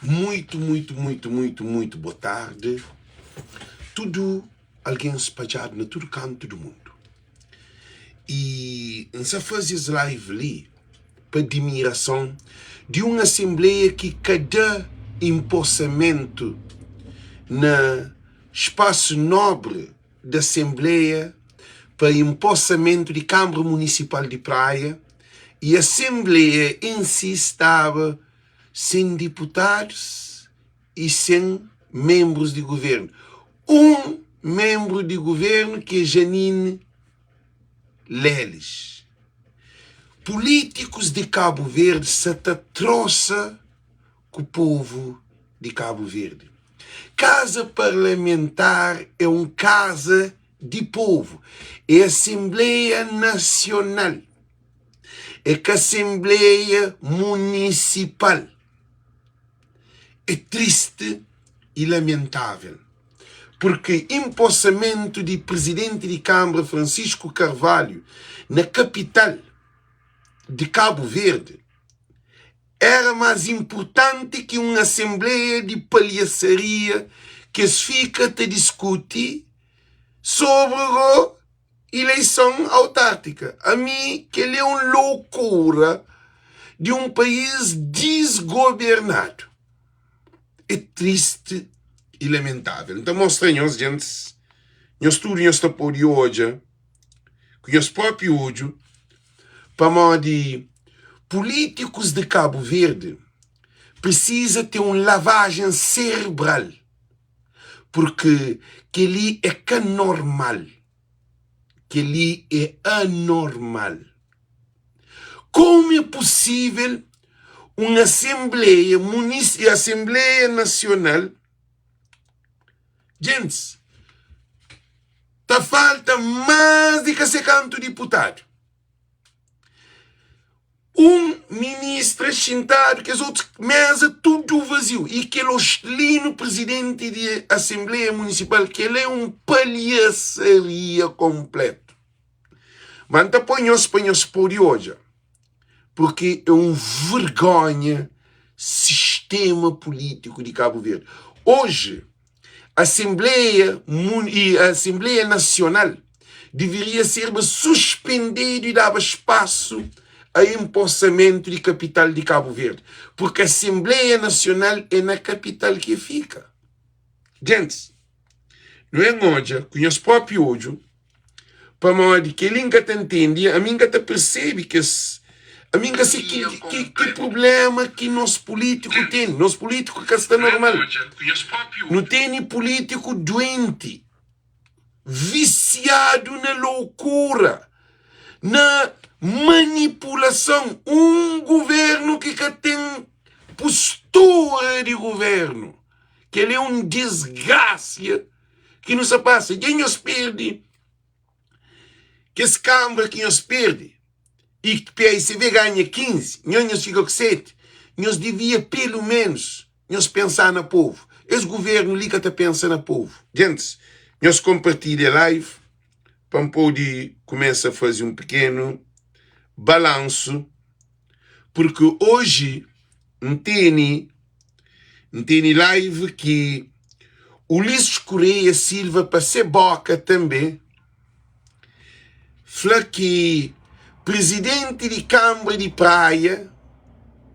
Muito, muito, muito, muito, muito boa tarde. Tudu algen spadjadu na tudu kantu du mundu. I N sa faze es live li pa dimirason di un asenbleia ki ka da inposamentu na spasu nobre di asenbleia pa inposamentu di Kanbra Munisipal di Praia i asenbleia en si staba sen diputadus i sen menbrus di guvernu. Un menbru di guvernu ki é Janine Lelis. Pulítikus di Kabu Verdi sa ta trosa ku povu di Kabu Verdi. Kaza parlamentar é un kaza di povu, é Asenbleia Nasional, é ka Asenbleia Munisipal. É tristi i lamentável, purki inposamentu di Prizidenti di Kanbra Francisco Carvalho na kapital di Kabu Verdi éra más inpurtanti ki un asenbleia di palhasaria ki es fika ta diskuti sobri go ileison autártika. Ami, kel-li é un loukura di un país disgobernadu. É tristi i lamentável. N ta mostra nhos, djentis, nhos tudu nhos ta pode odja ku nhos própi odju pamodi pulítikus di Kabu Verdi prisiza ten un lavajen serebral purki kel-li é ka normal, kel-li é anormal. Komu é pusível un asenbleia munisi asenbleia nasional djentis ta falta más di ka se kantu diputadu? Un ministra xintadu kes otus meza tudu vaziu i kel ostlinu prizidenti di asenbleia munisipal kel é un palhasaria konpletu. Ma N ta poi nhos pa nhos pode odja, purki é un vergonha sistema pulítiku di Kabu Verdi. Oji, Asenbleia i Asenbleia Nasional deveria serba suspendedu i daba spasu a enposamentu di kapital di Kabu Verdi, purki Asenbleia Nasional é na kapital ki e fika. Gentis, nu ben odja ku nhos propi odju Pamodi kel-li N ka ta ntende, ami N ka ta persebe kes, ami N ka se ki, ki, ki prubléma ki nos pulítiku tene. Nos pulítiku ka sta normal. Nu tene pulítiku duenti, visiadu na loukura, na manipulason. Un guvernu ki ka ten postura di guvernu. Kel-li é un disgrasia. ki nu sa pasa dja nhos perde kes kanbra ki nhos perde i PICV ganha 15 nho nhos fika ku 7 nhos devia pelu menus nhos pensa na povu es guvernu li ka ta pensa na povu gentis nhos konpartilha live pa n pode kumesa faze un pikenu balansu purki oji N tene N tene live ki Ulisses Correia Silva pa se boka tanbe fla ki prizidenti di kanbra di Praia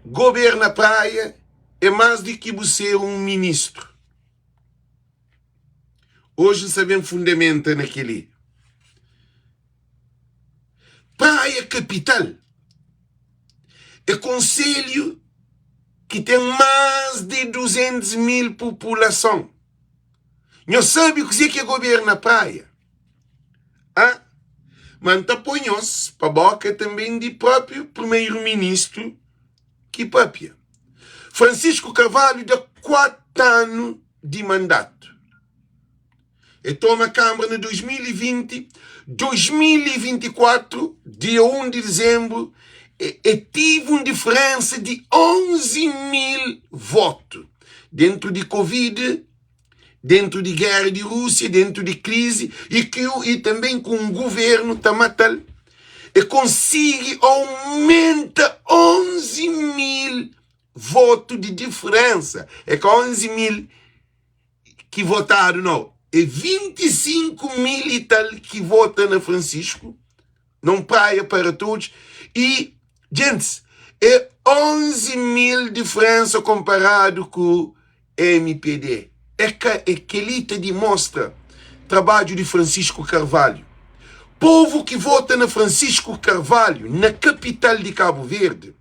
goberna Praia é más di ki bu ser un ministru. Oji N sa ben fundamenta na kel-li. Praia kapital é konselhu ki ten más di 200 mil populason. Nhos sabe kuzê ki é goberna Praia? Ah, ma N ta poi nhos pa boka tanben di própi primeru-ministru ki papia. Francisco Carvalho da 4 anu di mandatu. E toma Kambra na 2020, 2024, dia 1 di dizembru, e, e tive un diferensa di 11 mil votu. Dentru di Covid, dentru di guerra di Rússia, dentru di krizi e ki e também ku un governu ta matal, e konsigi aumenta 11 mil. votu di diferensa. É ka 11 mil ki votadu nau, é 25 mil i tal ki vota na Francisco, na Praia para Todos, i djentis, é 11 mil diferensa konparadu ku MPD. É ka é keli ta dimostra trabadju di Francisco Carvalho. Povu ki vota na Francisco Carvalho na kapital di Kabu Verdi,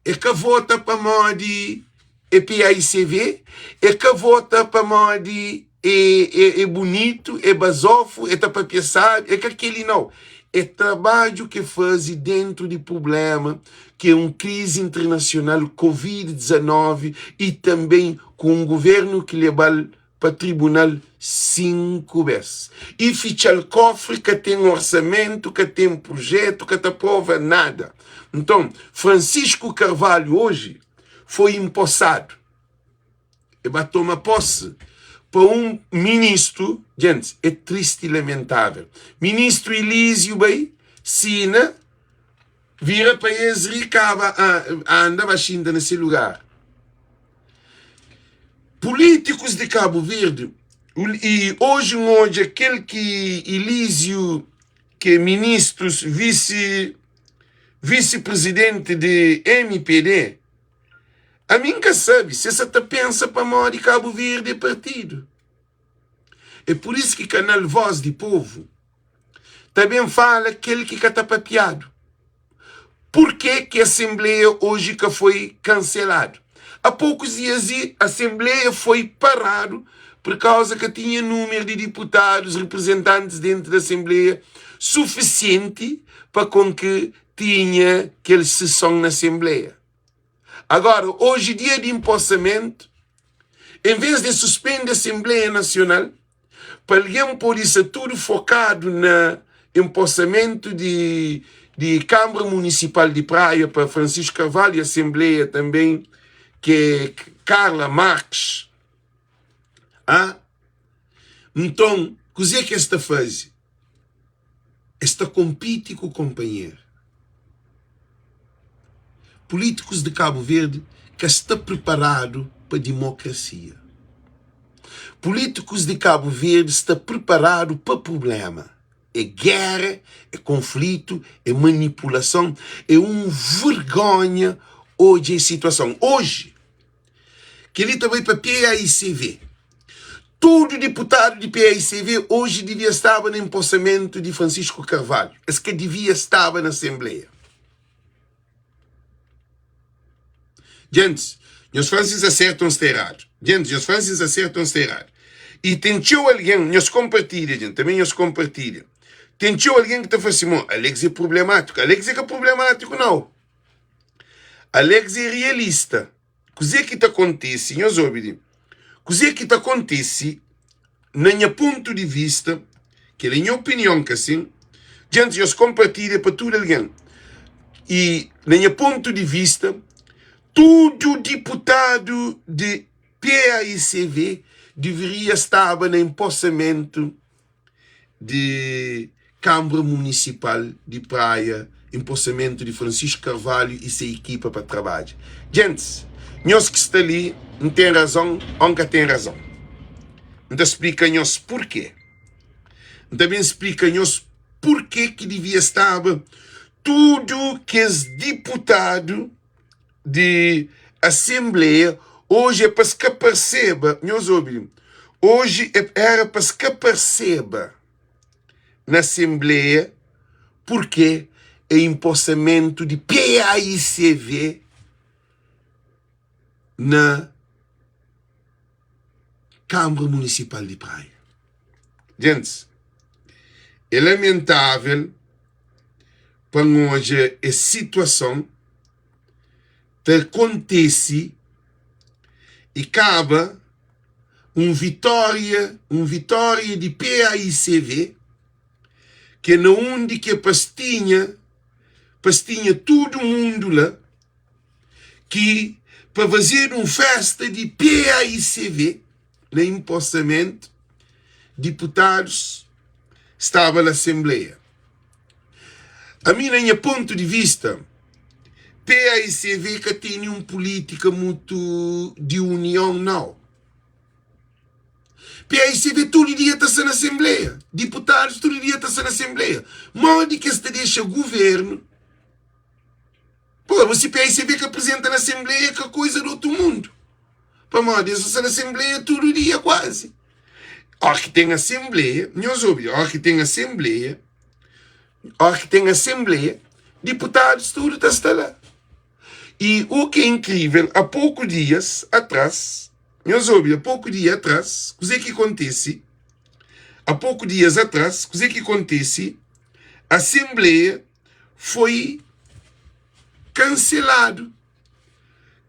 E ka vota pamodi é PAICV, e ka vota pamodi é bunitu, é bazofu, é ta papia sabi, é ka keli nau. É trabadju ke fazi dentu di prublema ki é un krizi internasional, covid 19 i tanben ku un guvernu ki lebal pa tribunal 5 bes i fitxal kofri ka ten orsamentu ka ten prujetu ka ta prova nada nton Francisco Carvalho oji foi inposadu e ba toma posse pa un ministru djentis é tristi i lamentavel ministru Elísio bai sina vira pa es ri kaba anda ba xinta na se lugar. Pulítikus di Kabu Verdi i oji N odja kel ki Elísio ki é ministrus visi visi prizidenti di mpd ami N ka sabe si es sa ta pensa pamodi Kabu Verdi é partidu. É pur isu ki kanal Voz di Povu ta ben fala kel ki ka ta papiadu. Purkê ki asenbleia oji ka foi kanseladu? A pokus dias i asenbleia foi paradu pur kauza ka tinha numeru di diputadus riprizentantis dentu di asenbleia sufisienti pa kon ki tinha kel seson na asenbleia. Agora, oji dia di inposamentu, en ves di suspende Asenbleia Nasional, pa algen pode sta tudu fokadu na inposamentu di di Kanbra Munisipal di Praia pa Francisco Carvalho i Asenbleia tanben ki é Carla Marques, a nton kuze ki es ta faze? Es ta konpiti ku konpanheru. Pulítikus di Kabu Verdi ka sta priparadu pa dimokrasia. Pulítikus di Kabu Verdi sta priparadu pa prubléma. É géra, é konflitu, é manipulason, é un vergonha odja es situason. Oji, Kel-li ta bai pa PAICV. Tudu diputadu di PAICV oji divia staba na enposamentu di Francisco Carvalho. Es ka divia staba na Asenbleia. Djentis, nhos fla-m si N sta sertu o N sta eradu. Djentis, nhos fla-m si N sta sertu o N sta eradu. I ten txeu algen, nhos konpartilha, djenti, tanbe nhos konpartilha. Ten txeu algen ki ta fla si, Mo, Alex é prublemátiku. Alex é ka prublemátiku, nau. Alex é realista. Kuzê ki ta kontise, nhos obi li, kuzê ki ta kontise na nha pontu di vista, kel é nha opinion ka sin? Djentis nhos konpartilha pa tudu algen. I na nha pontu di vista, tudu diputadu di PAICV deveria staba na enposamentu di Kanbra Munisipal di Praia, enposamentu di Francisco Carvalho y se ekipa pa trabadja. Djentis, nhos ki sta li, N ten razon ô N ka ten razon? N ta splika nhos purkê. N ta ben splika nhos purkê ki divia staba tudu kes diputadu di asenbleia oji é pa es ka parseba, nhos obi, oji éra pa es ka parseba na asenbleia purke é inposamentu di PAICV na Kanbra Munisipal di Praia. Gentis, é lamentável pa N odja es situason ta kontise i kaba un vitória, un vitória di PAICV, ke na undi ke pas tinha, pas tinha tudu mundu la, ki pa fazedu un festa di PAICV na inposamentu, diputadus staba la asenbleia. Ami na nha pontu di vista. PAICV ka tene un pulítika mutu di union, nau. PAICV tudu dia ta sta na asenbleia, diputadus tudu dia ta sta na asenbleia. Modi ki es ta dexa guvernu? Pô, si PAICV ka aprizenta na asenbleia é ka koiza di otu mundu. Pamodi es ta sta na asenbleia tudu dia kuazi. Óra ki ten asenbleia, nhos obi, óra ki ten asenbleia, óra ki ten asenbleia, diputadus tudu ta sta la. I u ki é inkrível, a poku dias atras, nhos obi, a poku dia atras, kuzê ki kontise? A poku dias atras, kuzê ki kontise? Asenbleia foi kanseladu.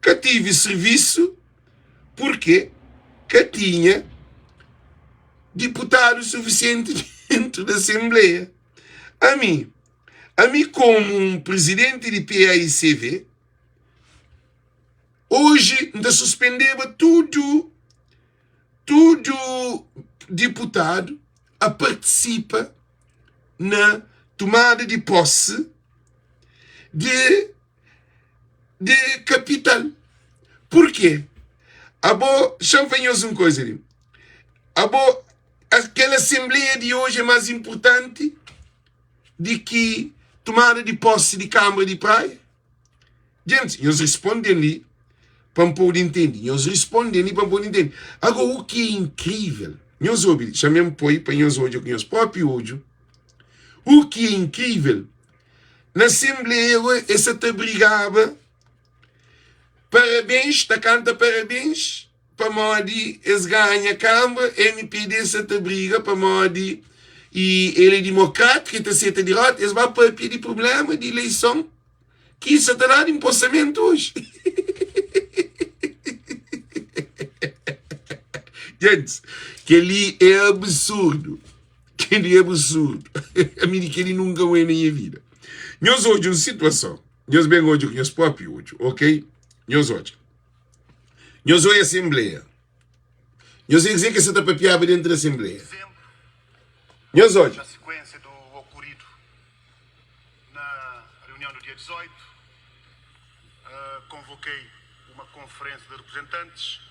Ka tive sirvisu purke ka tinha diputadu sufisienti dentu di asenbleia. Ami, ami komu un prizidenti di PAICV, oji N ta suspendeba tudu, tudu diputadu a partisipa na tumada di posi di di kapital. Purkê? Abo, xa-m fla nhos un koza li. Abo, kel asenbleia di oji é más inpurtanti di ki tumada di posi di Kanbra di Praia? Gentis, nhos risponde-m li pa N pode intende. Nhos risponde-m li pa N pode intende. Agora, u ki é inkrível, nhos obi li, xa-m N poi pa nhos odja ku nhos própi odju, u ki é inkrível, Na asenbleia go es sa ta brigaba parabens, ta kanta parabens pamodi es ganha kanbra, mpd sa ta briga pamodi i el é dimokrátiku, el ta seta dirota, es ba papia di prublema di ileison ki sa ta dadu inposamentu oji. Gentis, kel-li é absurdu. Kel-li é absurdu. Ami di kel-li nunka N oia na nha vida. Nhos odja un situason. Nhos ben odja ku nhos própi odju, ok? Nhos odja. Nhos oia asenbleia. Nhos oia kuzê ki es sa ta papiaba déntu di asenbleia. Nhos odja. Na sekuénsia do okoridu na reunião do dia 18, konvokei uma konferênsia de representantes.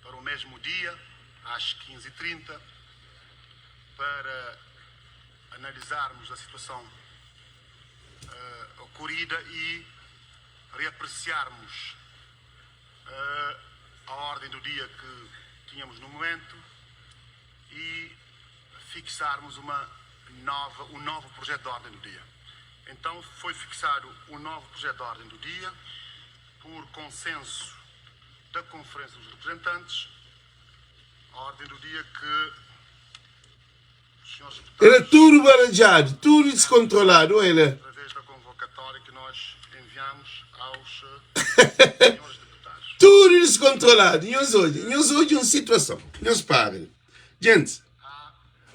para o mesmo dia, às 15:30, para analisarmos a situação uh, ocorrida e reapreciarmos uh, a ordem do dia que tínhamos no momento e fixarmos uma nova, um novo projeto de ordem do dia. Então foi fixado um novo projeto de ordem do dia por consenso da Conferência dos Representantes, a ordem do dia que os senhores Era deputados, tudu baradjadu, tudu diskontroladu, oi la. através da convocatória que nós enviamos aos senhores deputados. Tudu diskontroladu. Nhos odja, nhos odja un situason. Nhos para li. Gentis,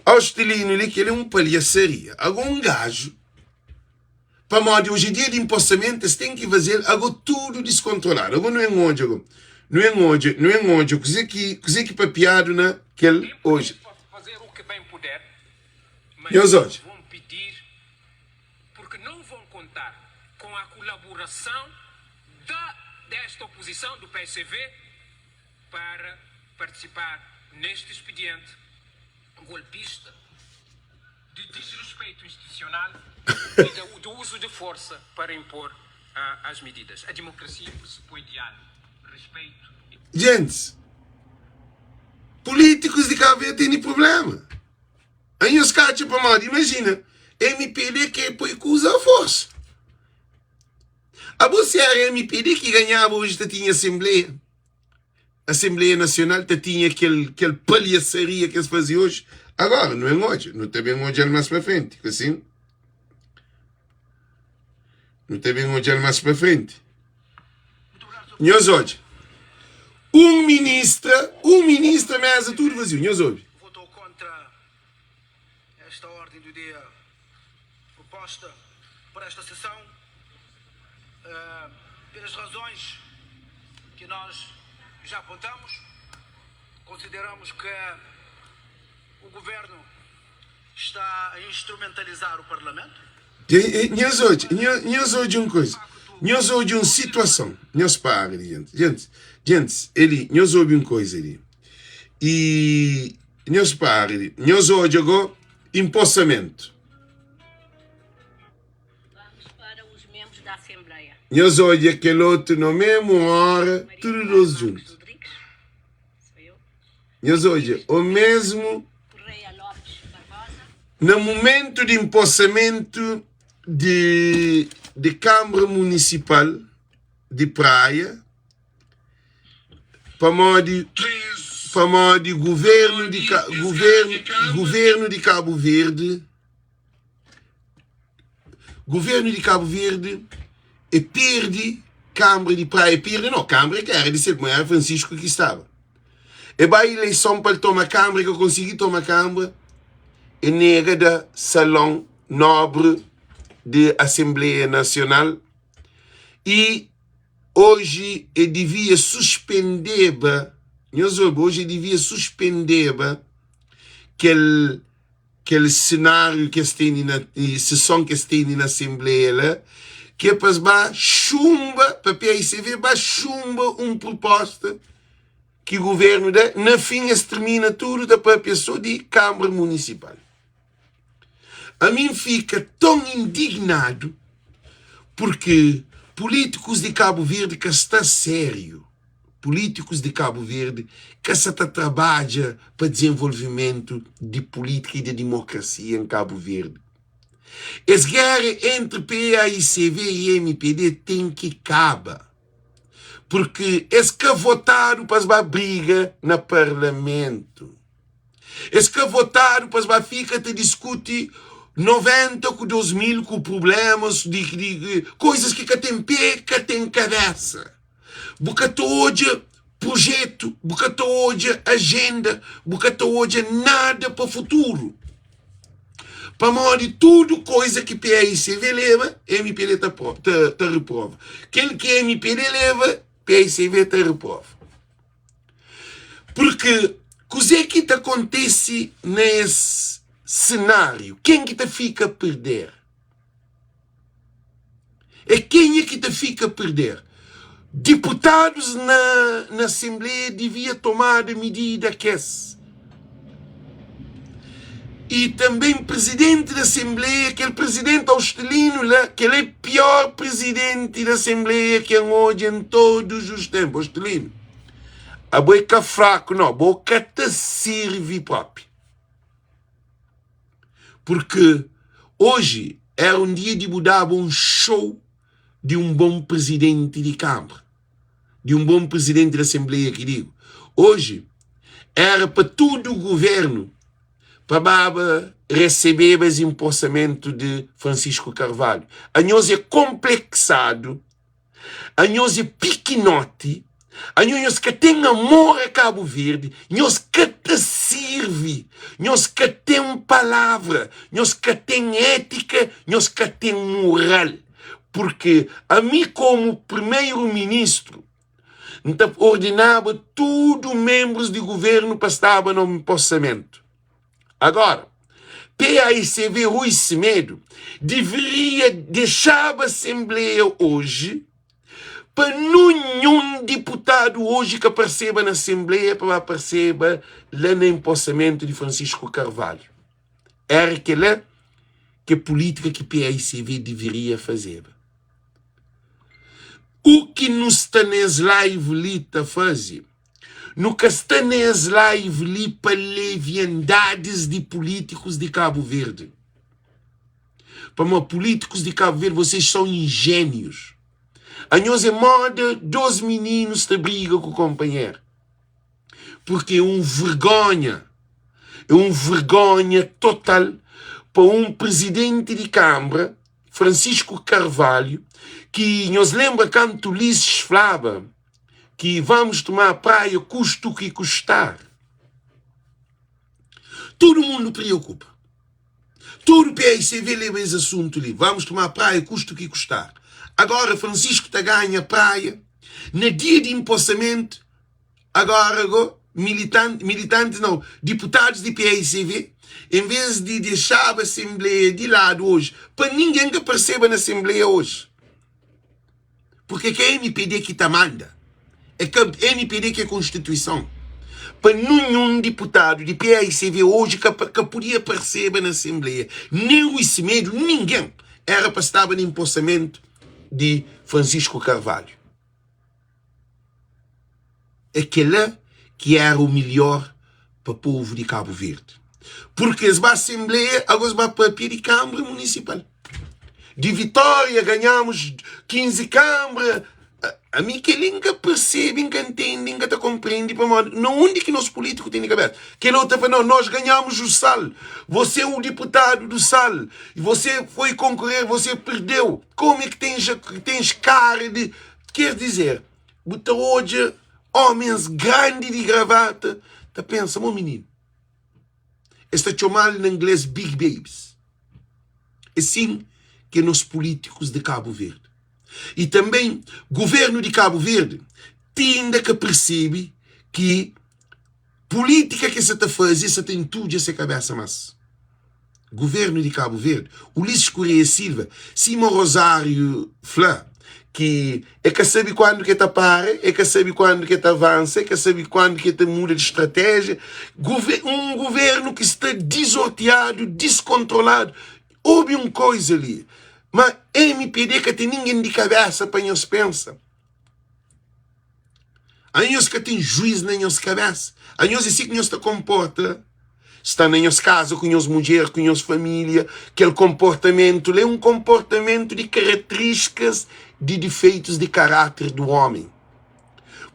Austelino li, kel é un palhasaria. Ago un gaju Pamodi oji é dia di inpostamento es ten ki fazel ago tudu diskontroladu ago nu en odja ago nu en odja nu en odja kuze ki kuze ki papiadu na kel oji Fazer o que bem puder, mas nhos não odja. vão pedir, porque não vão contar com a colaboração da desta oposição, do PSV, para participar neste expediente golpista. de desrespeito institucional e do uso de força para impor as medidas. A democracia pressupõe diálogo, respeito e. Gentis, políticos di Cabo Verde tene problema. Anhos ka atxa pamodi? Imagina, MPD ke poi kuza a forsa. Abo si era MPD ki ganhaba hoje ta tinha assembleia. Assembleia Nacional ta tinha kel, kel palhaçaria que es faze hoje. Agora, nu en odja, nu ta ben odja-l más pa frenti, ka sin? Nu ta ben odja-l más pa frenti. Nhos odja. Un ministra, un ministra mesa tudu vaziu. Nhos obi. Votou contra esta ordem do dia proposta para esta sessão, pelas razões que nós já apontamos. Consideramos que o governo está a instrumentalizar o Parlamento. Nhos odja, nhos odja un koza, nhos odja un situason, nhos para li djenti, djentis, djentis, eli, nhos obi un koza li, i nhos para li, nhos odja go inposamentu. Nhos odja kel otu no memu ora, tudu dos djuntu. Nhos odja, o mesmu na mumentu di inposamentu di di Kanbra Munisipal di Praia, pamodi pamodi guvernu di guvernu guvernu di Kabu Verdi Guvernu di Kabu Verdi e perdi Kanbra di Praia, e perdi no, Kanbra é ka era di sel, ma era Francisco ki staba. E bai ileison pa el toma Kanbra, e ka konsigi toma Kanbra, e nega da salon nobre di Asenbleia Nasional i oji e divia suspendeba, nhos obi, oji e divia suspendeba kel kel senáriu ki es tene na seson ki es tene na asenbleia la, ki é pa es ba xunba, pa PAICV ba xunba un pruposta ki guvernu da, na fin es tirmina tudu ta papia so di Kanbra Munisipal. Ami N fika ton indignadu purki pulítikus di Kabu Verdi ka sta sériu. Pulítikus di Kabu Verdi ka sa ta trabadja pa dizenvolvimentu di pulítika y di dimokrasia en Kabu Verdi. Es géra entri PAICV y mpd ten ki kaba, purki es ka votadu pa es ba briga na parlamentu. Es ka votadu pa es ba fika ta diskuti 90 ku 2000 ku prublémas di koizas ki ka ten pé, ka ten kabésa. Bu ka ta odja projetu, bu ka ta odja ajenda, bu ka ta odja nada pa futuru. Pamodi tudu koiza ki PAICV leba, MPD ta, ta, ta reprova. Kel ki MPD leba, PAICV ta reprova. Porque kuzê ki ta kontise na es senáriu? Ken ki ta fika perder? É kenha ki ta fika perder? Diputadus na na asenbleia divia tomada midida kes. I tanben prizidenti di asenbleia, kel prizidenti Austelino la, kel é pior prizidenti di asenbleia ki N odja en todus os tenpu. Austelino, abo é ka fraku no, bo ka ta sirvi propi. Porque oji era un dia di bu daba un show di un bon prizidenti di kanbra, di un bon prizidenti di asenbleia ki digu. Oji era pa tudu guvernu pa baba resebeba es inposamentu di Francisco Carvalho. Anhos é konpleksadu Anhos é pikinoti, anhos nhos ka ten amor a Kabu Verdi, nhos ka ta sirvi, nhos ka ten palavra, nhos ka ten étika, nhos ka ten mural. Purke ami komu primeru ministru, N ta ordenaba tudu menbrus di guvernu pa staba na nposamentu. Agora, PAICV Rui Semedo deveria dexaba Assembleia hoje pa nunhun diputadu hoje ka parseba na Assembleia pa ba parseba la na empossamento di Francisco Carvalho. Era kela ke politika ki PAICV deveria fazeba. U ki nu sta nes live li ta faze? Nu ka sta nes live li pa leviandadis di pulítikus di Kabu Verdi. Pamodi pulítikus di Kabu Verdi vocês são ingênios. Anhos é moda dos mininus ta briga ku konpanheru. Porque é um vergonha, é um vergonha total pa um presidente di Kambra, Francisco Carvalho, ki nhos lenbra kantu Ulisses flaba ki vamos tomar praia custe o que custar. Tudo mundo preocupa. Tudo PICV leva esse assunto ali. Vamos tomar praia custe o que custar. Agora Francisco tá ganha praia na dia de empossamento. Agora go. militanti, militantis nau, diputadus di paicv, en vez di dexaba asenbleia di ladu oji, pa ningen ka parseba na asenbleia oji. Purke ka mpd ki ta manda, é ka mpd ki é konstituison. Pa ninhun diputadu di paicv oji ka ka pudia parseba na asenbleia, nen Rui Semedo, ningen era pa staba na inposamentu di Francisco Carvalho. É kela ki era o melhor pa povo di Cabo Verde. Porque es ba Assembleia, agora es ba papia di Câmara Municipal. Di Vitória ganhamos 15 Câmara. A mi keli N ka percebe, N ka ntende, N ka ta compreende pamodi na undi ki nos político tene cabeça. Kel outra fla, não, nós ganhamos o Sal, você é o deputado do Sal, e você foi concorrer, você perdeu. Como é que tens, tens cara de... Quer dizer, bu ta odja homens grandi di gravata ta pensa, mo mininu, es ta txomal na inglês big babies. É sin ki é nos políticos de Cabo Verde. E também governo de Cabo Verde ti inda ka percebe ki Pulítika ki sa ta faze sa ta intudja se kabesa mas Guvernu di Kabu Verdi, Ulisses Correia Silva, sima Rosário fla ki e ka sabe kuandu ki e ta para, e ka sabe kuandu ki e ta avansa, e ka sabe kuandu ki e ta muda di stratéjia. Un guvernu ki sta dizortiadu, diskontroladu. Obi un koiza li, ma mpd ka ten ningen di kabesa pa nhos pensa. Anhos ka ten juiz na nhos kabesa. Anhos é si ki nhos ta konporta sta na nhos kaza ku nhos mudjer, ku nhos família. Kel konportamentu la é un konportamentu di karatrístikas di difeitus di karáter di ómi.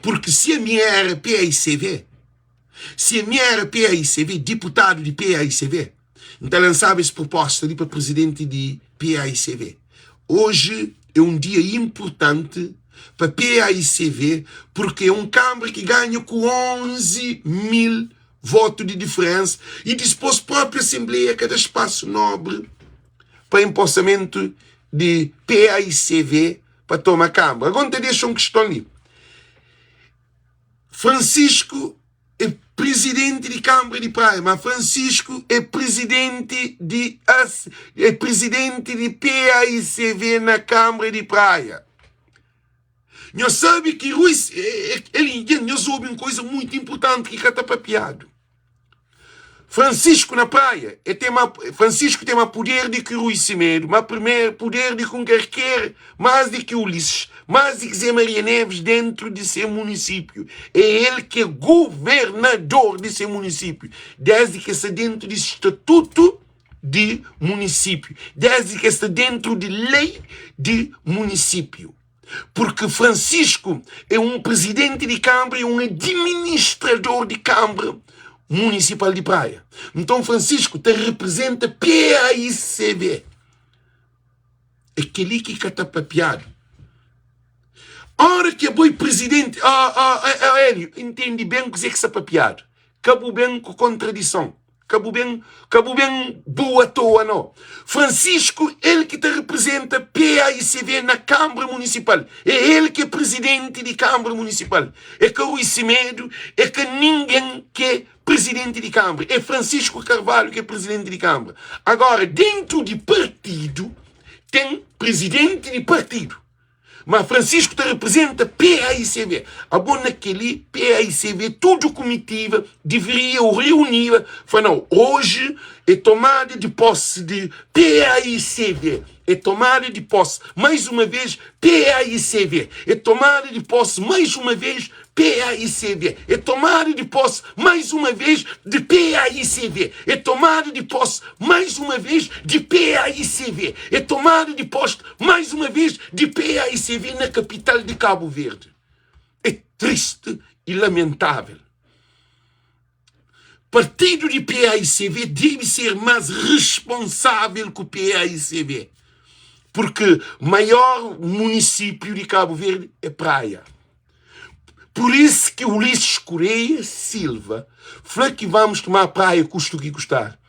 Purki si ami éra PAICV, si ami éra PAICV, diputadu di PAICV, N ta lansaba es proposta li pa prizidenti di PAICV. Oji é un dia inpurtanti pa PAICV purki é un kanbra ki ganha ku 11 mil votu di diferensa i dispôs propi asenbleia ka da spasu nobri pa enposamentu di PAICV pa toma kanbra. Agora N ta dexa un kiston li. Francisco é prizidenti di Kanbra di Praia, ma Francisco é prizidenti di é prizidenti di PAICV na Kanbra di Praia. Nhos sabe ki Rui, el, nhos obi un koisa muitu inpurtanti ki ka ta papiadu. Francisco na Praia, e ten ma, Francisco ten ma puder di ki Rui Semedo, ma primer puder di ki un kerker, mas di ki Ulisses, mas di ki Zé Maria Neves dentru di se município. É el ki é governador di se município, desdi ki sta dentru di statutu di município, desdi ki sta dentru di lei di município. Porque Francisco é um presidente de Câmara e um administrador de Câmara Municipal de Praia. Então Francisco te representa PAICB. Aquele que ka ta papiado. Ora que boi presidente, ah, ah, ah, Hélio, entende bem que que está papiado. Ka bu ben ku kontradison. Ka bu ben, ka bu ben bua toa no. Francisco, el ki ta reprezenta PAICV na Kanbra Munisipal. É el ki é prizidenti di Kanbra Munisipal. É ka Rui Semedo, é ka ningen ki é prizidenti di Kanbra. É Francisco Carvalho ki é prizidenti di Kanbra. Agora, dentu di partidu, ten prizidenti di partidu. Ma Francisco ta representa PAICV. Abo na keli PAICV tudo comitiva deveria o reunir, fala não, hoje é tomada de posse de PAICV, é tomada de posse mais uma vez PAICV, é tomada de posse mais uma vez PAICV, é tomada de posse mais uma vez de PAICV, é tomada de posse mais uma vez de PAICV, é tomada de posse mais uma vez de PAICV na capital de Cabo Verde. É triste e lamentável. Partido de PAICV deve ser mais responsável que o PAICV, porque maior município de Cabo Verde é Praia. Por isso que Ulisses Correia Silva fla que vamos tomar praia custa o que custar.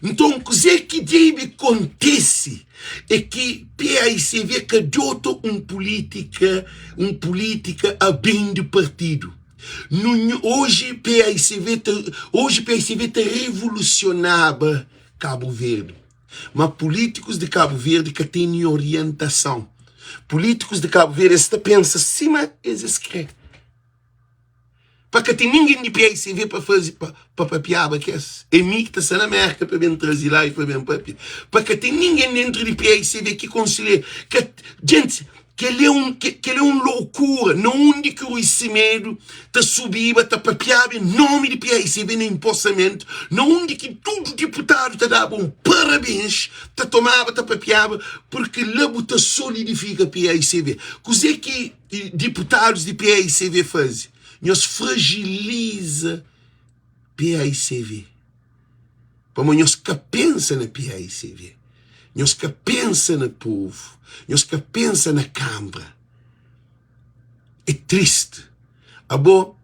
Nton, kuzê ki debe kontise é ki paicv ka adota un pulítika, un pulítika a ben di partidu. Nu, oji paicv ta, oji paicv ta revolucionaba Cabo Verde. Ma políticos de Cabo Verde ka tene orientação. Políticos de Cabo Verde es ta pensa sima es es kre. Pa ka ten ningen di paicv pa faze pa, pa papiaba kes. É mi ki ta sta na Merka pa ben traze la i pa ben papia. Pa ka ten ningen dentru di paicv ki konselha. Ka, gente, Kel-li é un, kel-li é un loucura. Na undi ki Rui Semedo ta subiba, ta papiaba en nomi di PAICB na inposamentu, na undi ki tudu diputadu ta daba un parabens, ta tomaba, ta papiaba, purki la bu ta solidifika PAICB. Kuzê ki diputadus di PAICB faze? Nhos fragiliza PAICB. Pamodi nhos ka pensa na PAICV, nhos ka pensa na povu, nhos ka pensa na kanbra. É triste. Abo,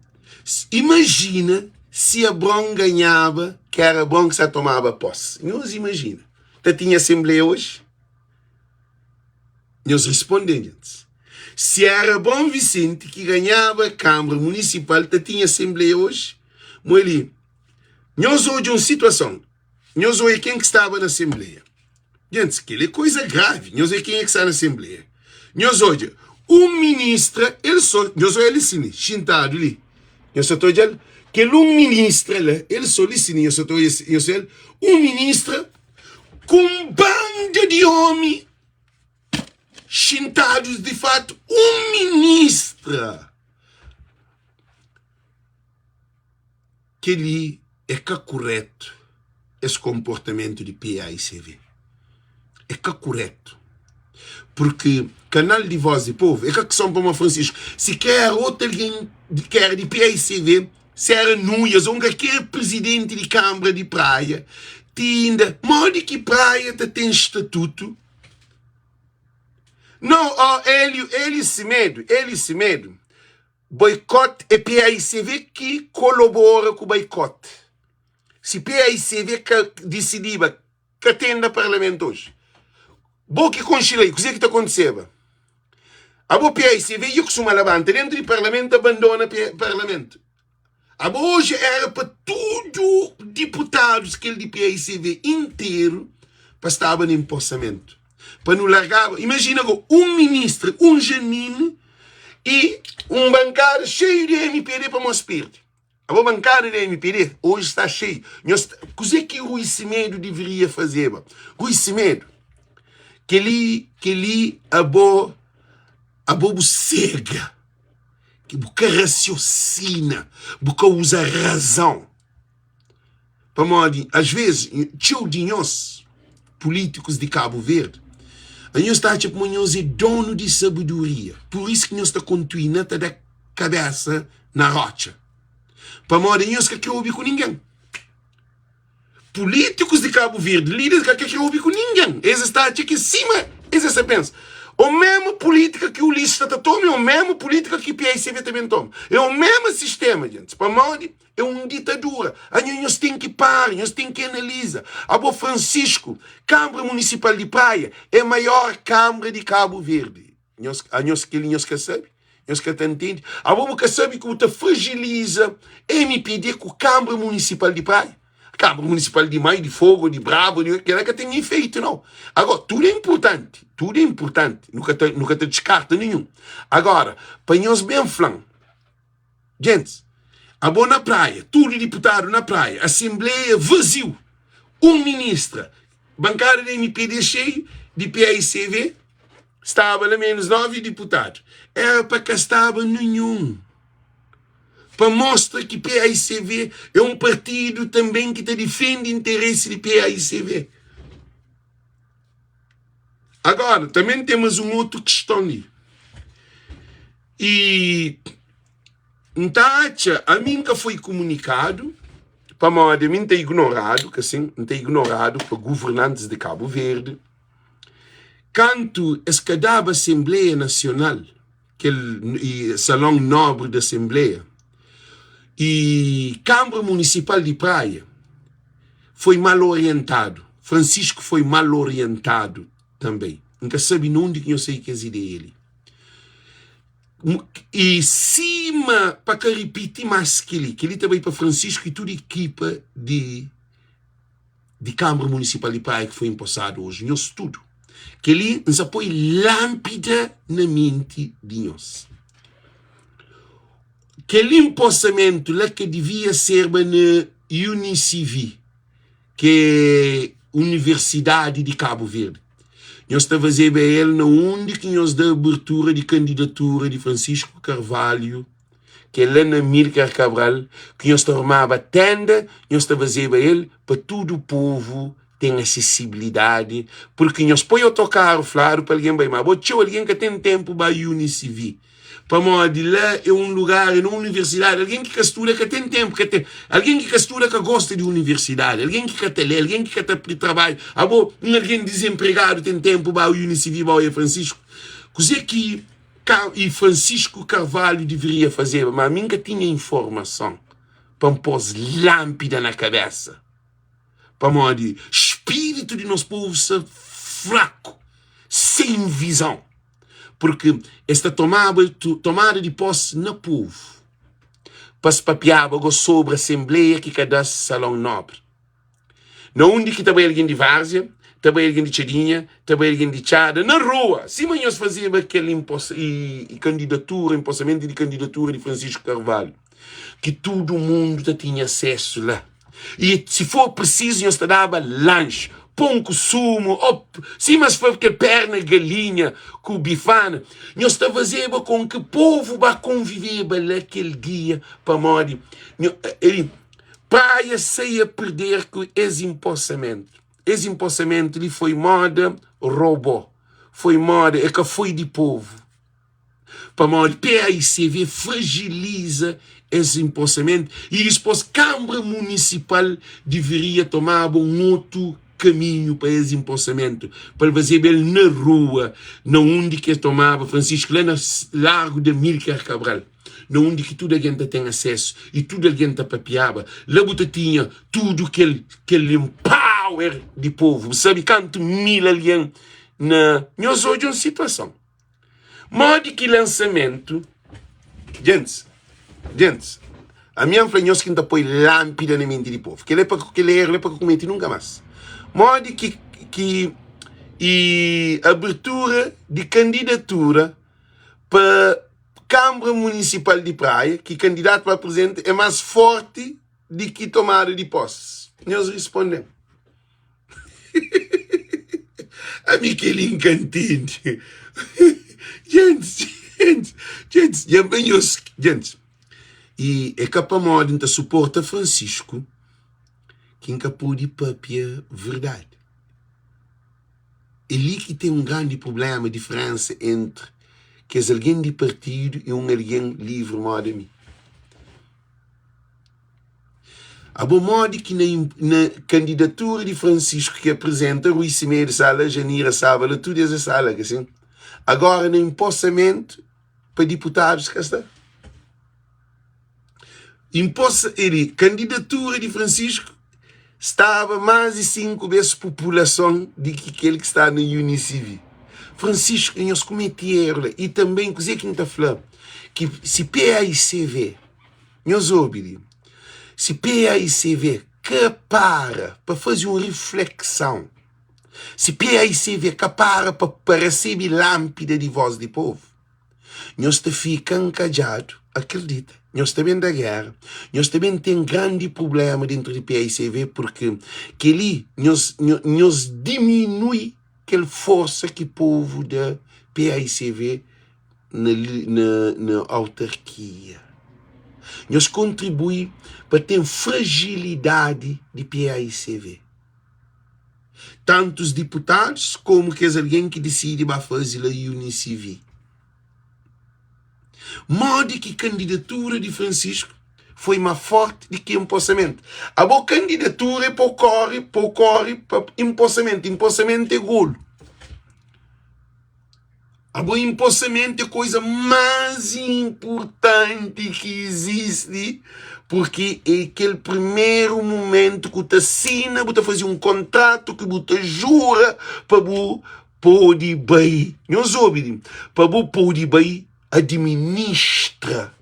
imajina si Abron ganhaba, ki era Abron ki sa tomaba posi. Nhos imajina. Ta tinha asenbleia oji? Nhos responde-m, gentis. Si era Abron Visenti ki ganhaba kanbra munisipal, ta tinha asenbleia oji? Mo li. Nhos odja un situason. Nhos oia ken ki staba na asenbleia. Gentis, kel-li é koiza gravi. Nhos oia kenha ki sta na asenbleia. Nhos odja un ministra, el so, nhos oia li si li, xintadu li. Nhos sa ta odja-l? Kel un ministra la, el so li si li, nhos sa ta oia, nhos oia-l? Un ministra ku un banda di omi xintadus di fatu. Un ministra! Kel-li é ka kurétu, es konportamentu di paicv é ka kurétu, purki kanal di Voz di Povu é ka kison pamodi Francisco, si ka éra otu algen ki éra di paicv, si éra Nuias ô un kalker prizidenti di kanbra di Praia, ti inda, modi ki Praia ta ten statutu? Nau, ó Hélio, Hélio Semedo, Hélio Semedo. Boikot é paicv ki kolobora ku baikot. Si paicv ka disidiba ka tenda parlamentu oji, bo ki konxe lei, kuze ki ta kontiseba? Abo paicv ia kusuma labanta dentu di parlamentu abandona parlamentu. Abo oji era pa tudu diputadus kel di paicv interu pa staba na inposamentu. Pa nu largaba, imajina go, un ministra, un Janine i un bankada xeiu di mpd pa mos pirdi. Abo bankada di mpd oji sta xeiu. Nhos, kuze ki Rui Semedo diviria fazeba? Rui Semedo, keli, keli abo, abo bu sega. ki bu ka rasiosina, bu ka uza razão. Pamodi, às vezes, txeu di nhos, políticos di Cabo Verde, anhos ta atxa kuma nhos é dono di sabedoria, por isso ki nhos ta kontuina ta da kabesa na rotxa. Pamodi anhos ka kre obi ku ningen. Políticos di Cabo Verde, líderes ka kre obi ku ningen. Es es ta atxa ki sima es es ta pensa. O mesmo política ki Ulisses ta ta toma é o mesmo política ki PICV ta ben toma. É o mesmo sistema, gente. Pamodi é um ditadura. Anho nhos tem ki para, nhos tem ki analisa. Abo Francisco, Câmara Municipal di Praia é maior câmara di Cabo Verde. Nhos, anhos kel-li nhos ka sabe? Nhos ka ta ntende? Abo bu ka sabe ki bu ta fragiliza mpd ku Kanbra Munisipal di Praia? Kanbra Munisipal di Mai, di Fogo, di Bravo, di kel-la ka ten ifeitu nau. Agora, tudu é inpurtanti, tudu é inpurtanti, nu ka ta, nu ka ta diskarta ninhun. Agora, pa nhos ben fla-m, Gentis, abo na Praia, tudu diputadu na Praia, asenbleia vaziu, un ministra, bankada di mpd xeiu, di paicv staba la menus 9 diputadu, era pa ka staba ninhun, pa mostra ki paicv é un partidu tanben ki ta difende interesi di paicv. Agora, tanben ten mas un otu kiston li. I N ta atxa, ami N ka foi kumunikadu, pamodi ami N ta ignoradu, ka sin, N ta ignoradu pa guvernantis di Kabu Verdi, kantu es ka daba Asenbleia Nasional, kel salon nobri di Asenbleia, i Kanbra Munisipal di Praia foi mal orientadu, Francisco foi mal orientadu tanbe. N ka sabe na undi ki nho sai kes ideia li. I sima pa ka ripiti más kel-li, kel-li ta bai pa Francisco i tudu ekipa di di Kanbra Munisipal di Praia ki foi inposadu oji. Nhos tudu. Kel-li N sa poi lánpida na menti di nhos. Kel inposamentu la ka divia serba na Unisivi. ki é Universidadi di Kabu Verdi. Nhos ta fazeba el na undi ki nhos da abertura di kandidatura di Francisco Carvalho, ki é la na Amílcar Cabral, ki nhos ta armaba tenda, nhos ta fazeba el pa tudu povu ten asesibilidadi, purki nhos poi otokaru fladu pa algen bai, ma bo txeu algen ka ten tenpu bai Unisivi. Pamodi la é un lugar, é na universidadi, algen ki ka studa ka ten tenpu, ka ten. Algen ki ka studa ka gosta di universidadi, algen ki ka ta lé, algen ki ka ta pri trabadju. Abo, un algen dizenpregadu ten tenpu ba Unicv, ba oia Francisco? Kuzê ki ka i Francisco Carvalho deveria fazeba? Ma ami N ka tinha informason pa N pô-s lánpida na kabésa. Pamodi spiritu di nos povu sta fraku, sen vizon. Purki es ta tomaba tomada di posi na povu, pa es papiaba go sobri asenbleia ki ka da-s salon nobri. Na undi ki ta bai algen di Várzia, ta bai algen di Txadinha, ta bai algen di Txada, na rua, sima nhos fazeba kel kandidatura, inposamentu di kandidatura di Francisco Carvalho. ki tudu mundu ta tinha asesu la. I si for prisizu nhos ta daba lanxi, pon ku sumu, ô sima si for kel perna galinha ku bifana, nhos ta fazeba kon ki povu ba konviveba la kel dia, pamodi nho, eli, Praia sai a perder ku es inposamentu. Es inposamentu li foi moda robô, foi moda, e ka foi di povu. Pamodi PAICV fragiliza es inposamentu y dispos Kanbra Munisipal diviria tomaba un otu kaminhu pa es inposamentu, pa el fazeba el na rua, na undi ki el tomaba Francisco, la na Largu di Amílcar Cabral, na undi ki tudu algen ta ten asesu y tudu algen ta papiaba. La bu ta tinha tudu kel kel empower di povu. Bu sabe kantu mil algen na. Nhos odja un situason. Modi ki lansamentu. Gentis, gentis, ami N fla nhos ki N ta poi lánpida na menti di povu. Kel-li é pa, kel eru li é pa ka kumete nunka más. Modi ki, ki i abertura di kandidatura pa Kanbra Munisipal di Praia, ki kandidatu pa prizidenti é más fórti di ki tomada di pósi? Nhos risponde-m. Ami kel-li N ka ntende. Gentis, gentis, gentis, dja N fla nhos, gentis, i é ka pamodi N ta suporta Francisco ki N ka pode pâpia verdadi. É li ki ten un grandi prubléma, diferénsa entri kes algen di partidu i un algen livri móda mi. Abo modi ki na na kandidatura di Francisco ki apresenta Rui Semedo sala Janira Saba la tudu es é sala ka sin? Agora na inposamentu pa diputadus ka sta? Inposa eli kandidatura di Francisco staba más di 5 bes populason di ki kel ki sta na Unisivi. Francisco nhos kumeti eru la i tanben kuze ki N ta fla ki si PAICV Nhos obi li, si PAICV ka para pa faze un riflekson, si PAICV ka para pa pa resebe lanpida di vos di povu, nhos ta fika nkadjadu, akredita, nhos ta ben da gera, nhos ta ben ten grandi prublema dentru di PAICV, purki keli nhos nhos diminui kel forsa ki povu da PAICV na, na, na autarkia. Nhos kontribui pa ten fragilidadi di PAICV. Tantu os diputadus komu kes algen ki disidi ba faze la UNICV. Modi ki kandidatura di Francisco foi ma forti di ki inposamentu? Abo kandidatura é pa o kore, pa o kore pa inposamentu. Inposamentu é golu. Abo inposamentu é koisa más inpurtanti ki izisti, purki é kel primeru mumentu ku ta sina, bu ta faze un kontratu ki bu ta jura pa bu pode bai. Nhos obi li, pa bu pode bai. Administra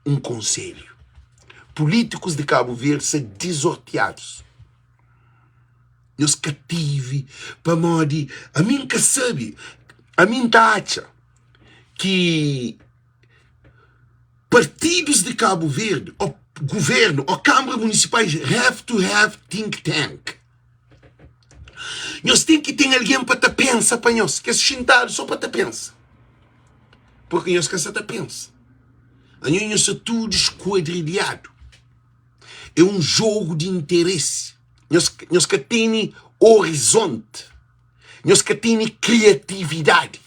un konselhu. Pulítikus di Kabu Verdi sta dizortiadus. Nhos ka tive pamodi ami N ka sabe, ami N ta atxa ki partidus di Kabu Verdi ô guvernu ô kanbra munisipais have to have think tank. Nhos ten ki ten algen pa ta pensa pa nhos, kes xintadu sô pa ta pensa, purki nhos ka sa ta pensa. Anho nhos sta tudu skuadrilhadu. É un jogu di interesi. Nhos, nhos ka tene orizonti. Nhos ka tene kriatividadi.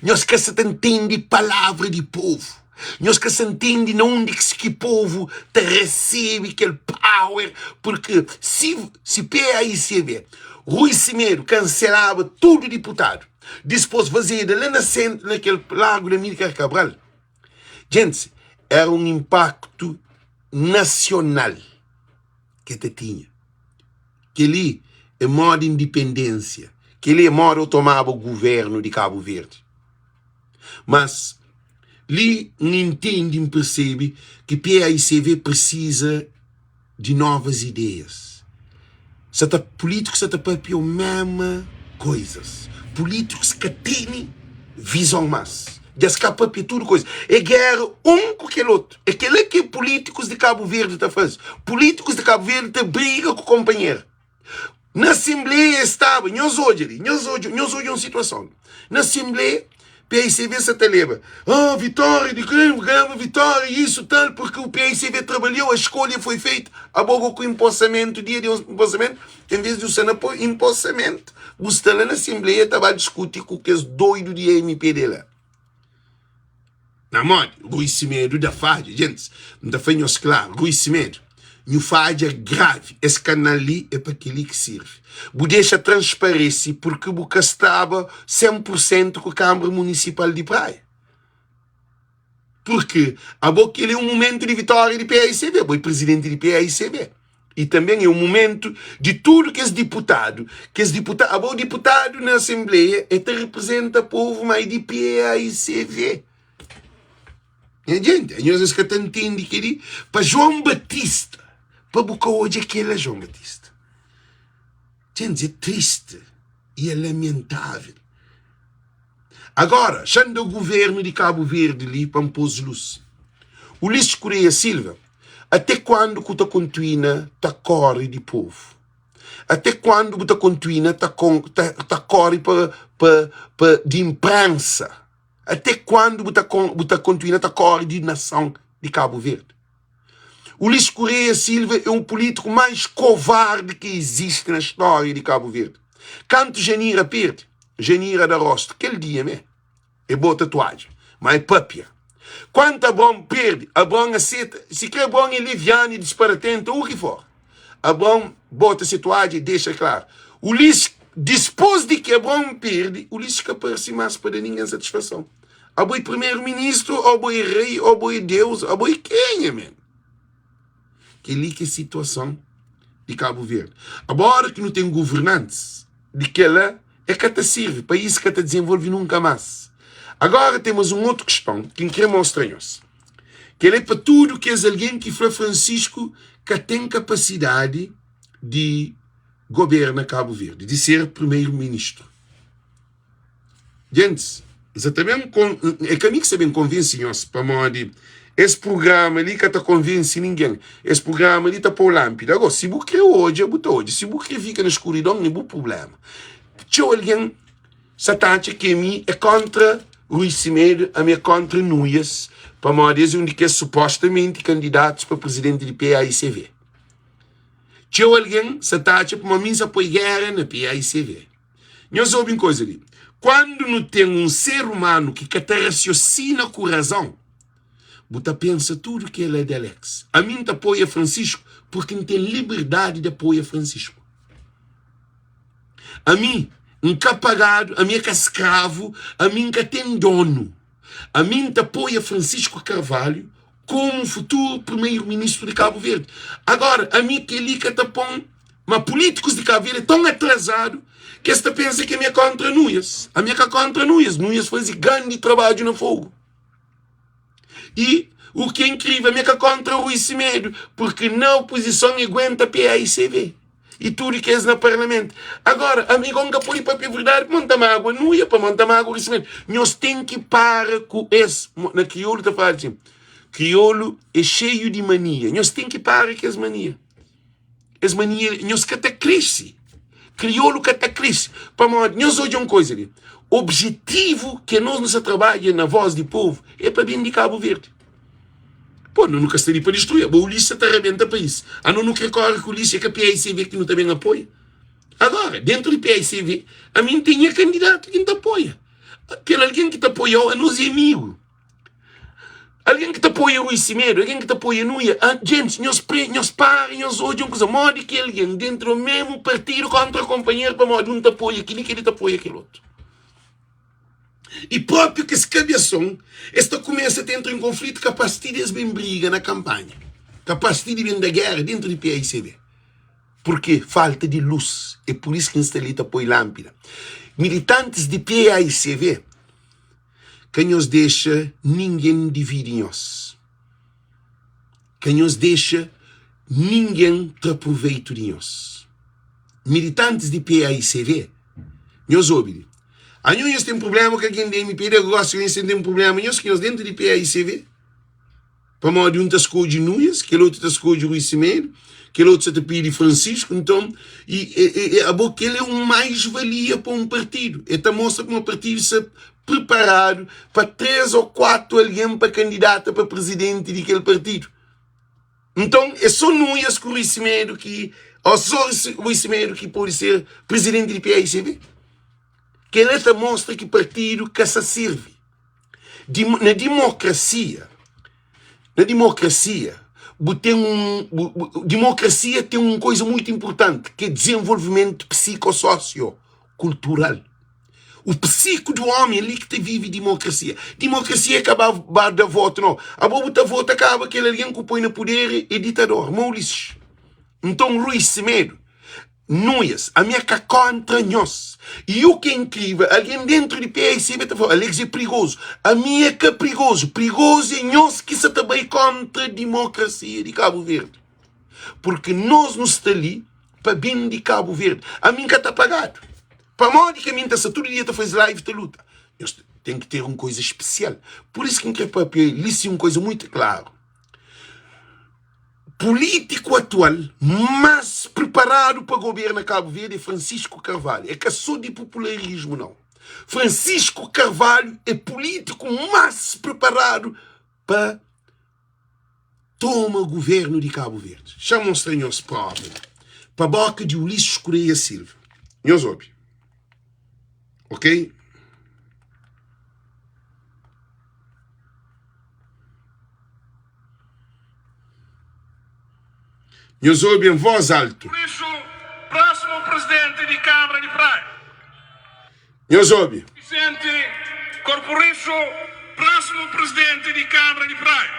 Nhos ka sa ta ntende palavra di povu. Nhos ka sa ntende na undi ki ki povu ta resebe kel power, purki si, si PAICB, Rui Semedo kanselaba tudu diputadu, dispos fazeda la na sentru, na kel largu di Amílcar Cabral, Gentis, éra un inpaktu nasional ke ta tinha. Kel-li é moda indipendênsia, kel-li é moda tomaba guvérnu di Kabu Verdi. Mas li N intendi, N persebe ki PAICV presiza di novas ideias. Sa ta pulítikus sa ta papia o mema koizas. Pulítikus ka tene vizon mas. Dja es ka papia tudu koiza. É géra un ku kel otu. É kel-la ki pulítikus di Kabu Verdi ta faze. Pulítikus di Kabu Verdi ta briga ku konpanheru. Na asenbleia es staba, nhos odja li, nhos odja, nhos odja un situason. Na asenbleia, PICV sa ta leba, oh, vitória di Grêmio, ganhamos vitória, isso tal, porque o PICV trabalhou, a escolha foi feita. Abo go ku emposamento, dia de emposamento, em vez de você na emposamento, bu sta lá na assembleia, ta ba discuti ku kes doido de MPD lá. Na modi? Rui Semedo da fadja. Gentis, N ta fla nhos klaru, Rui Semedo, nhu fadja gravi. Es kanal li é pa kel-li ki sirvi. Bu dexa transparese purki bu ka staba 100 pur sentu ku Kanbra Munisipal di Praia. Purki abo kel-li é un mumentu di vitória di paicv, abo é prizidenti di paicv. I tanben é un mumentu di tudu kes diputadu, kes diputa, abo diputadu na asenbleia e ta riprizenta povu ma é di PAICV. Nha jenti, anhos es ka ta ntende keli? Pa João Batista, pa bu ka odja kela João Batista. Jenti, é tristi i é lamentável. Agora, xa N da guvernu di Kabu Verdi li pa N pô-s lus. Ulisses Correia Silva, Até kuandu ku ta kontuina ta kóre di povu? Até kuandu bu ta kontuina ta, ta, ta kóre pa, pa, pa di inprénsa? Até kuandu bu ta, bu ta kontuina ta kóre di nason di Kabu Verdi? Ulisses Correia Silva é un pulítiku mais kovardi ki izisti na stória di Kabu Verdi. Kantu Janira perde, Janira da rostu kel dia mé. E bota tuadja, ma e papia. Kuantu Abraon perde, Abraon aseta, sikrê Abraon é livianu i disparatenta, u ki for. Abraon bota se tuadja i dexa klaru. Ulisses, dispôs di ki Abraon perde, Ulisses ka parse más pa da ningen satisfason. Abo é primeru ministru, ô bo é rei, ô bo é Deus, abo é kenha, men? Kel-li ki é situason di Kabu Verdi. Agora ki nu ten governantis di kel-la, é ka ta sirvi, país ka ta dizenvolve nunka más. Agora ten mas un otu kiston ki N kre mostra nhos. Kel-la é pa tudu kes algen ki fla Francisco ka ten kapasidadi di goberna Kabu Verdi, di ser primeru-ministru. Gentis, N sa ta ben kon, é ka mi ki sa ben konvense nhos, pamodi es prugrama li ka ta konvense ningen. Es prugrama li ta pô-u lánpida. Agó, si bu krê odja, bu ta odja. Si bu krê fika na skuridon, é bu prubléma. Txeu algen sa ta atxa ki ami é kóntra Rui Semedo, ami é kóntra Nuias, pamodi es é un di kes supostamenti kandidatus pa prizidenti di PAICV. Txeu algen sa ta atxa pamodi mi N sa poi géra na PAICV. Nhos obi un koza li, Kuandu nu ten un ser umanu ki ka ta rasiosina ku razon, bu ta pensa tudu ki el é di Alex. Ami N ta apoia Francisco purki N ten liberdadi di apoia Francisco. Ami N ka pagadu, ami é ka skravu, ami N ka ten donu. Ami N ta apoia Francisco Carvalho komu futuru primeiro-ministru di Kabu Verdi. Agora, ami kel-li ka ta pon ma pulítikus di Kabu Verdi é ton atrasadu ki es ta pensa ki ami é kontra Nuias. Ami é ka kontra Nuias. Nuias faze grandi trabadju na Fogu. I u ki é inkrivel, mi é ka kontra Rui Semedo, porque na oposison e guenta PAICV i tudu kes na parlamentu. Agora, ami go N ka pode papia verdadi pamodi N ta magua Nuia, pamodi N ta magua Rui Semedo. Nhos ten ki para ku es. Na kriolu ta fladu sin, kriolu é xeiu di mania. Nhos ten ki para kes mania. Es mania, nhos ka ta krese. Kriolu ka ta krese. Pamodi, nhos odja un koza li. Objetivu ke nos nu sa trabadja na Voz di Povu é pa ben di Kabu Verdi. Pô, no nu ka sta li pa distrui. Abo Ulisses sa ta rabenta país. Ano nu kre kore ku Ulisses, é ka PAICV ki nu ta ben apoia. Agora, dentru di PAICV, ami N ten nha kandidatu ki N ta apoia. Kel algen ki ta apoia-u, anos é amigu. Algen ki ta apoia Rui Semedo, algen ki ta apoia Nuia, ah, gentis, nhos pre, nhos para, nhos odja un kuza, modi ki algen dentru di mésmu partidu kontra konpanheru pamodi un ta apoia kel-li, kel-li ta apoia kel otu. I própi kes kabeson, es ta kumesa ta entra en konflitu kapás ti di es ben briga na kanpanha, kapás ti di ben da géra dentru di PAICB. Purkê falta di lus, é pur isu ki N sta li ta poi lánpida. Militantis di PAICV, Ka nhos dexa ningen dividi nhos. Ka nhos dexa ningen tra proveitu di nhos. Militantis di PAICV, nhos obi li. Anho nhos ten prublema ku algen di MPD, gosi nhos ten prublema nhos ku nhos dentu di PAICV. Pamodi un ta skodje Nunes, kel otu ta skodje Rui Semedo, kel otu sa ta pidi Francisco, nton i e, e, e, abo kel é un mais valia pa un partidu. E ta mostra kuma partidu sta preparadu pa 3 ou 4 algen pa kandidata pa presidenti di kel partidu. Nton é só Nunes ku Rui Semedo ki ou só Rui Semedo ki pode ser presidenti di PAICB. Kel ta mostra ki partidu ka sa sirvi. Na dimokrasia, na dimokrasia, bu ten un, bu, bu, dimokrasia ten un koisa muitu inpurtanti, ki é dizenvolvimentu psiko-sosio kultural. O psiku di omi é li ki ta vivi dimokrasia. Dimokrasia é ka ba, ba da votu, nau. Abo bu ta vota, kaba kel algen ku poi na puder é ditador, ma Ulisses. Nton, Rui Semedo, Nuias, ami é ka kontra nhos. I u ki é inkrivel, algen dentru di PAICB ta fla, Alex é prigozu. Ami é ka prigozu, prigozu é nhos ki sa ta bai kontra dimokrasia di Kabu Verdi. Purki nos nu sta li pa ben di Kabu Verdi. Ami N ka ta pagadu. Pamodi ki ami N ta sta tudu dia ta faze live ta luta? Nhos ten ki ter un koisa spesial. Pur isu ki N kre papia li si un koisa muitu klaru. Pulítiku atual más priparadu pa goberna Kabu Verdi é Francisco Carvalho. É ka só di popularismu, nau. Francisco Carvalho é pulítiku más priparadu pa toma governu di Kabu Verdi. Xa mostra nhos prova li, pa boka di Ulisses Correia Silva. Nhos obi. Ok? Nhos obi en vós altu. Pur isu, prósimu prezidenti di Kámara di Praia. Nhos obi. Vicente Cor Pur isu, prósimu prezidenti di Kámara di Praia.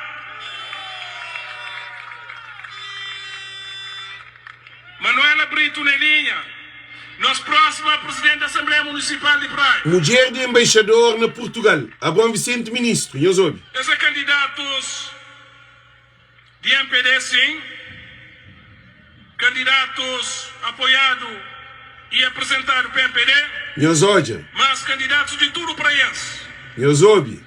Manuela Brito Nelinha. Nos próxima Presidente da Assembleia Municipal de Praia. Mudjer di embaixador na Portugal, Abraão Vicente Ministro, nhos obi. Es é kandidatus di mpd sim, kandidatus apoiadu e apresentadu pa mpd. Nhos odja. Mas kandidatus di tudu praienses. Nhos obi.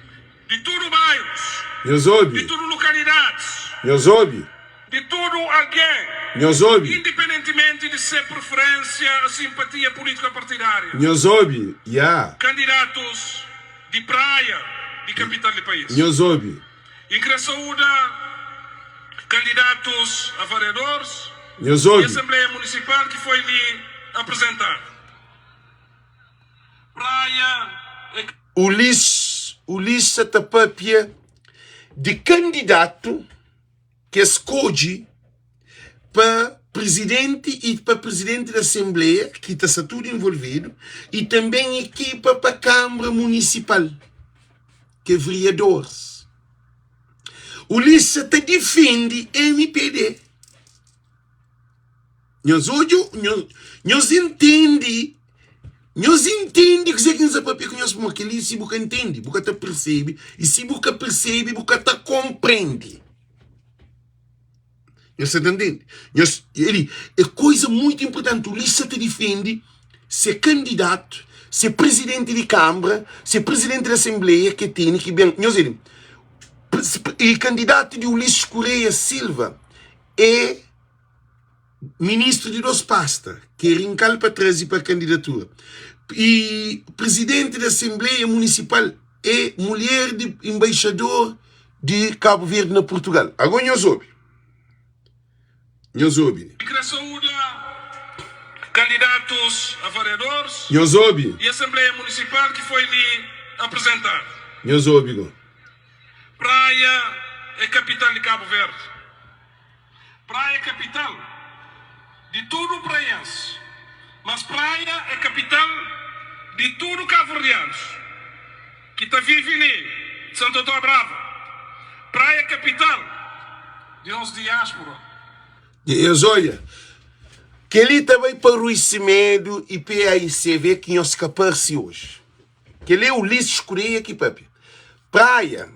Di tudu bairus. Nhos obi. Di tudu lukalidadis. Nhos obi. Di tudu algen. Nhos obi. Indipendentimenti di se preferensia o simpatia pulítika-partidária. Nhos obi, ya. Kandidatus di Praia di kapital di país. Nhos obi. I kre sauda kandidatus a variadoris Nhos di obi. Asenbleia Munisipal ki foi li aprezentadu. Praia é. Ulisses, Ulisses sa ta papia di kandidatu ki es skodje pa prizidenti i pa prizidenti di asenbleia, ki ta sta tudu involvidu, i tanben ekipa pa kanbra munisipal, ki é veriadoris. Ulisses sa ta difende mpd. Nhos odja, nhos, nhos intende. Nhos intende kuzê ki N sta pâpia ku nhos? Pamodi kel-li, si bu ka intende, bu ka ta persebe, i si bu ka persebe, bu ka ta konprende. Nhos sta ta ntende? Nhos, eli é koza mutu inportanti. Ulisses sa ta difende se kandidatu, se prizidenti di kanbra, se prizidenti di asenbleia ki tene ki ben. Nhos eli, i kandidatu di Ulisses Correia Silva é ministru di dos pasta, ki é rinka-l pa traze pa kandidatura. I prizidenti di asenbleia munisipal é mulher di enbaixador di Kabu Verdi na Purtugal. Ago nhos obi. Nhos obi. N kre saúda kandidatus a variadores Nhos obi. y Asenbleia Munisipal ki foi li aprezentadu. Nhos obi go. Praia é kapital di Kabu Verdi. Praia é kapital di tudu praienses, mas Praia é kapital di tudu kabuverdianus ki ta vive li di Santo Antônio Brava. Praia é kapital di nos diáspora. Nhos odja, kel-li ta bai pa Rui Semedo y PAICV ki nhos ka parse oji. Kel-li é Ulisses Correia ki papia. Praia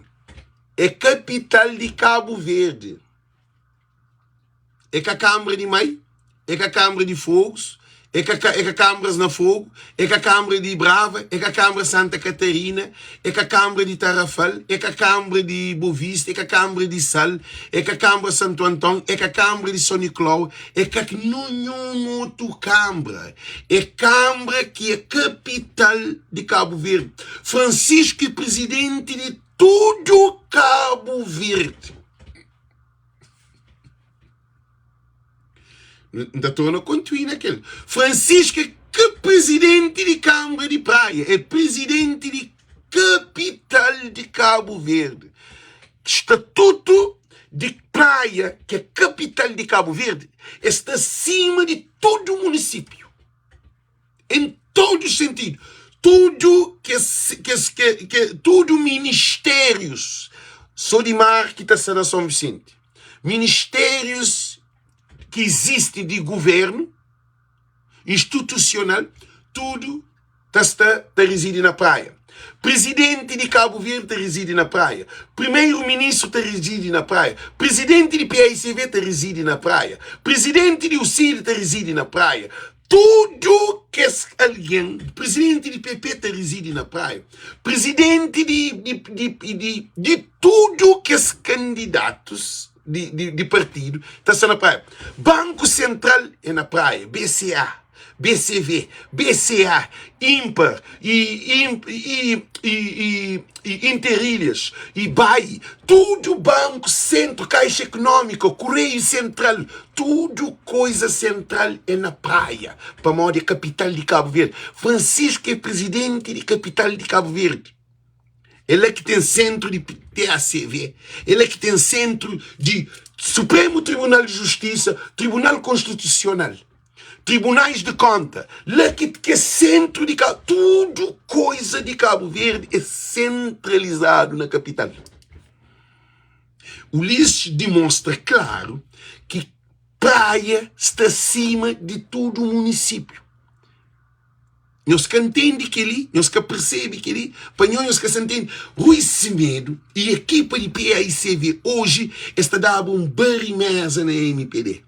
é kapital di Kabu Verdi. É ka kanbra di mai, é ka kanbra di Fogus, é ka é ka kanbras na Fogu, é ka kanbra di Brava, é ka kanbra Santa Katarina, é ka kanbra di Tarrafal, é ka kanbra di Bovista, é ka kanbra di Sal, é ka kanbra Santu Anton, é ka kanbra di Son Niklau, é ka ninhun otu kanbra. É kanbra ki é kapital di Kabu Verdi. Francisco é prizidenti di tudu Kabu Verdi. N ta torna kontuí na kel. Francisco é ka prizidenti di Kanbra di Praia, é prizidenti di kapital di Kabu Verdi. Statutu di Praia, ki é kapital di Kabu Verdi, es sta sima di tudu munisípiu. Em todos sentido. Tudu kes, kes, ke, ke, tudu ministérius só di mar ki ta sta na São Vicente. Ministérius ki izisti di governu institusional, tudu ta sta ta rizidi na Praia. Prizidenti di Kabu Verdi ta rizidi na Praia. Primeru ministru ta rizidi na Praia. Prizidenti di PAICV ta rizidi na Praia. Prizidenti di UCID ta rizidi na Praia. Tudu kes algen, prizidenti di PP ta rizidi na Praia. Prizidenti di, di, di, di, di tudu kes kandidatus di, di, di partidu ta sta na Praia. Banku Sentral é na Praia, BCA. BCV, BCA, Impar e, e, e, e Interilhas e BAI, tudo Banco Centro, Caixa Econômica, Correio Central, tudo coisa central é na praia, pamodi é capital de Cabo Verde. Francisco é presidente de capital de Cabo Verde. É lá que tem centro de TACV, é lá que tem centro de Supremo Tribunal de Justiça, Tribunal Constitucional. Tribunais de Conta, la ki ki é sentru di Kabu, tudu koiza di Kabu Verdi é sentralizadu na kapital. Ulisses dimostra klaru ki Praia sta sima di tudu munisípiu. Nhos ka ntende kel-li, nhos ka persebe kel-li, pa nho nhos ka sa ntende. Rui Semedo y ekipa di PAICV oji es ta daba un bari-meza na mpd.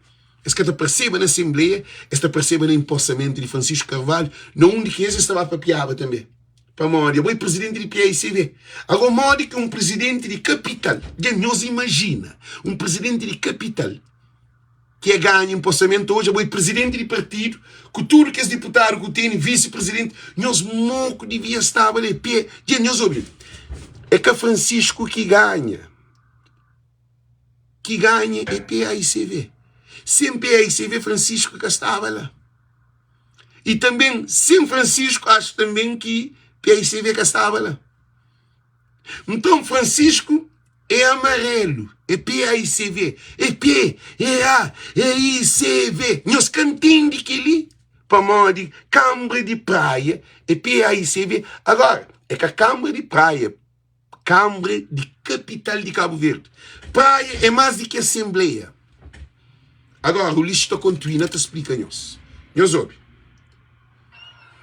Es ka ta parseba na asenbleia, es ta parseba na inposamentu di Francisco Carvalho, na undi ki es es ta ba papiaba tanbe. Pamodi abo é prizidenti di PAICV. Ago modi ki un prizidenti di kapital, dja nhos imajina un prizidenti di kapital ki é ganha inposamentu oji, abo é prizidenti di partidu, ku tudu kes diputadu ku tene, visi-prizidenti, nhos moku divia staba la, pé, dja nhos obi, é ka Francisco ki ganha. Ki ganha é PAICV. Sem PAICV, Francisco ka staba la. E também, sem Francisco, acho também que PAICV ka staba la. Então, Francisco é amarelo, é PAICV, é P, é A, é I, C, V. Nhos ka ntende kel-li? Pamodi Kanbra di Praia é PAICV. Agora, é ka Kanbra di Praia, Kanbra di kapital di Kabu Verdi. Praia é más di ki asenbleia. Agora, Ulisses ta kontinua ta splika nhos. Nhos obi.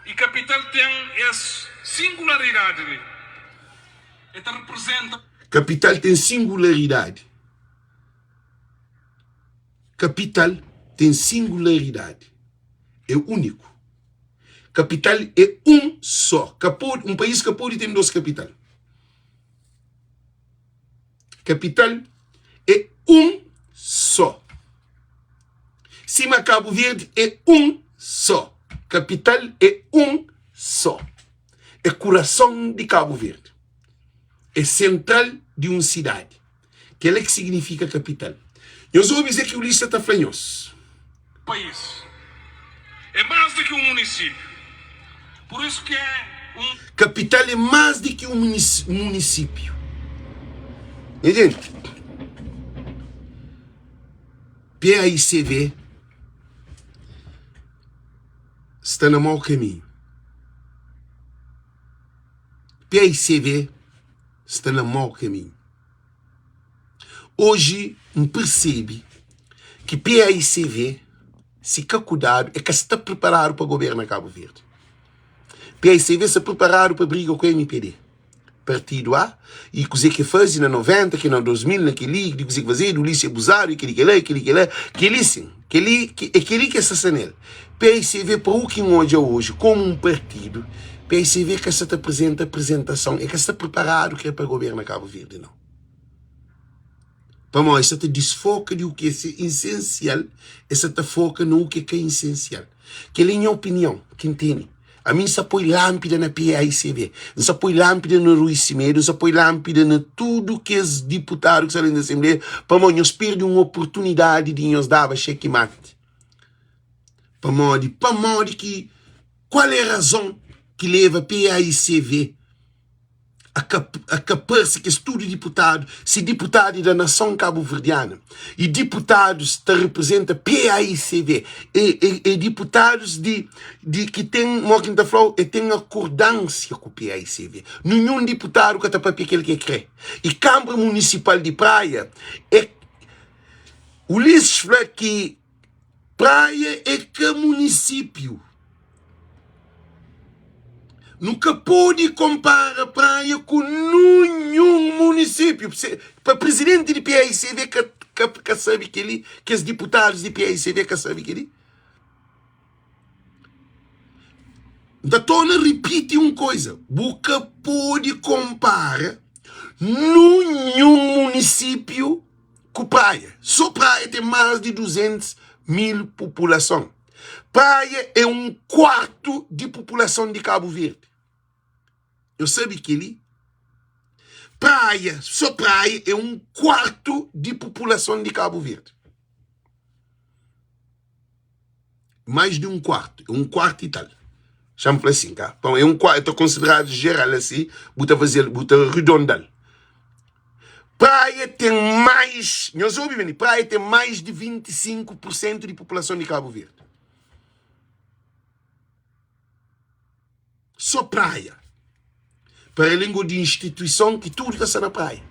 I kapital ten es singularidadi li, e ta reprezenta. Kapital ten singularidadi. Kapital ten singularidadi. É úniku. Kapital é un só. Ka pode, un país ka pode ten dos kapital. Kapital é un só. Sima Kabu Verdi é un só. Kapital é un só. É kurason di Kabu Verdi. É sentral di un sidadi. Kel-la ki signifika kapital. Nhos obi ze ki Ulisses sa ta fla nhos. País. É más di ki un munisípiu. Pur isu ki é un. Kapital é más di ki un munisípiu. Nha jenti, PAICV sta na mau kaminhu. PAICV sta na mau kaminhu. Oji N persebe ki paicv si ka kudadu e ka sta priparadu pa goberna Kabu Verdi. Paicv sta priparadu pa briga ku mpd, partidu A, i kuze ki faze na 90, ki na 2000, na keli, di kuze ki fazedu, Ulisses abuzadu, i keli kela, i keli kela, keli sin, keli, e keli ki es sta sta nel. Paicv pa u ki N odja oji komu un partidu, paicv ka sta ta aprizenta aprizentason, e ka sta priparadu kre pa goberna Kabu Verdi nau. Pamodi es sta ta disfoka di u ki é isensial, es sta ta foka na u ki é ka isensial. Kel-li é nha opinion ki N tene. Ami N sta poi lánpida na PAICV, N sta poi lánpida na Rui Semedo, N sta poi lánpida na tudu kes diputadu ki sta la na asenbleia, pamodi nhos perde un oportunidadi di nhos daba xeki mati. Pamodi? Pamodi ki, kual é razon ki leba PAICV a ka, a ka parse kes tudu diputadu, si diputadu é da nason kabuverdiana e diputadus ta reprezenta PAICV, é, é, é diputadus di, di ki ten, mo ki N ta fla-u, é ten akordánsia ku PAICV. Ninhun diputadu ka ta papia kel ki é kre. E Kanbra Munisipal di Praia é, Ulisses fla ki Praia é ka munisípiu. Nu ka pode konpara Praia ku nunhun munisípiu. Pa prizidenti di PAICV ka, ka, ka sabe kel-li, kes diputadus di PAICV ka sabe kel-li. N ta torna ripiti un koisa, bu ka pode konpara nunhun munisípiu ku Praia. Sô Praia ten más di 200 mil populason. Praia é un kuartu di populason di Kabu Verdi. Nhos sabe kel-li? Praia, sô Praia é un kuartu di populason di Kabu Verdi. Mais di un kuartu, é un kuartu i tal. Xa-m fla sin, ka? Pamodi é un kuartu, ta konsideradu jeral asi, bu ta faze-l, bu ta ridonda-l. Praia ten mais, nhos obi ben, Praia ten mais di 25 por sentu di populason di Kabu Verdi. Só Praia. Para alén di instituison ki tudu ta sta na Praia.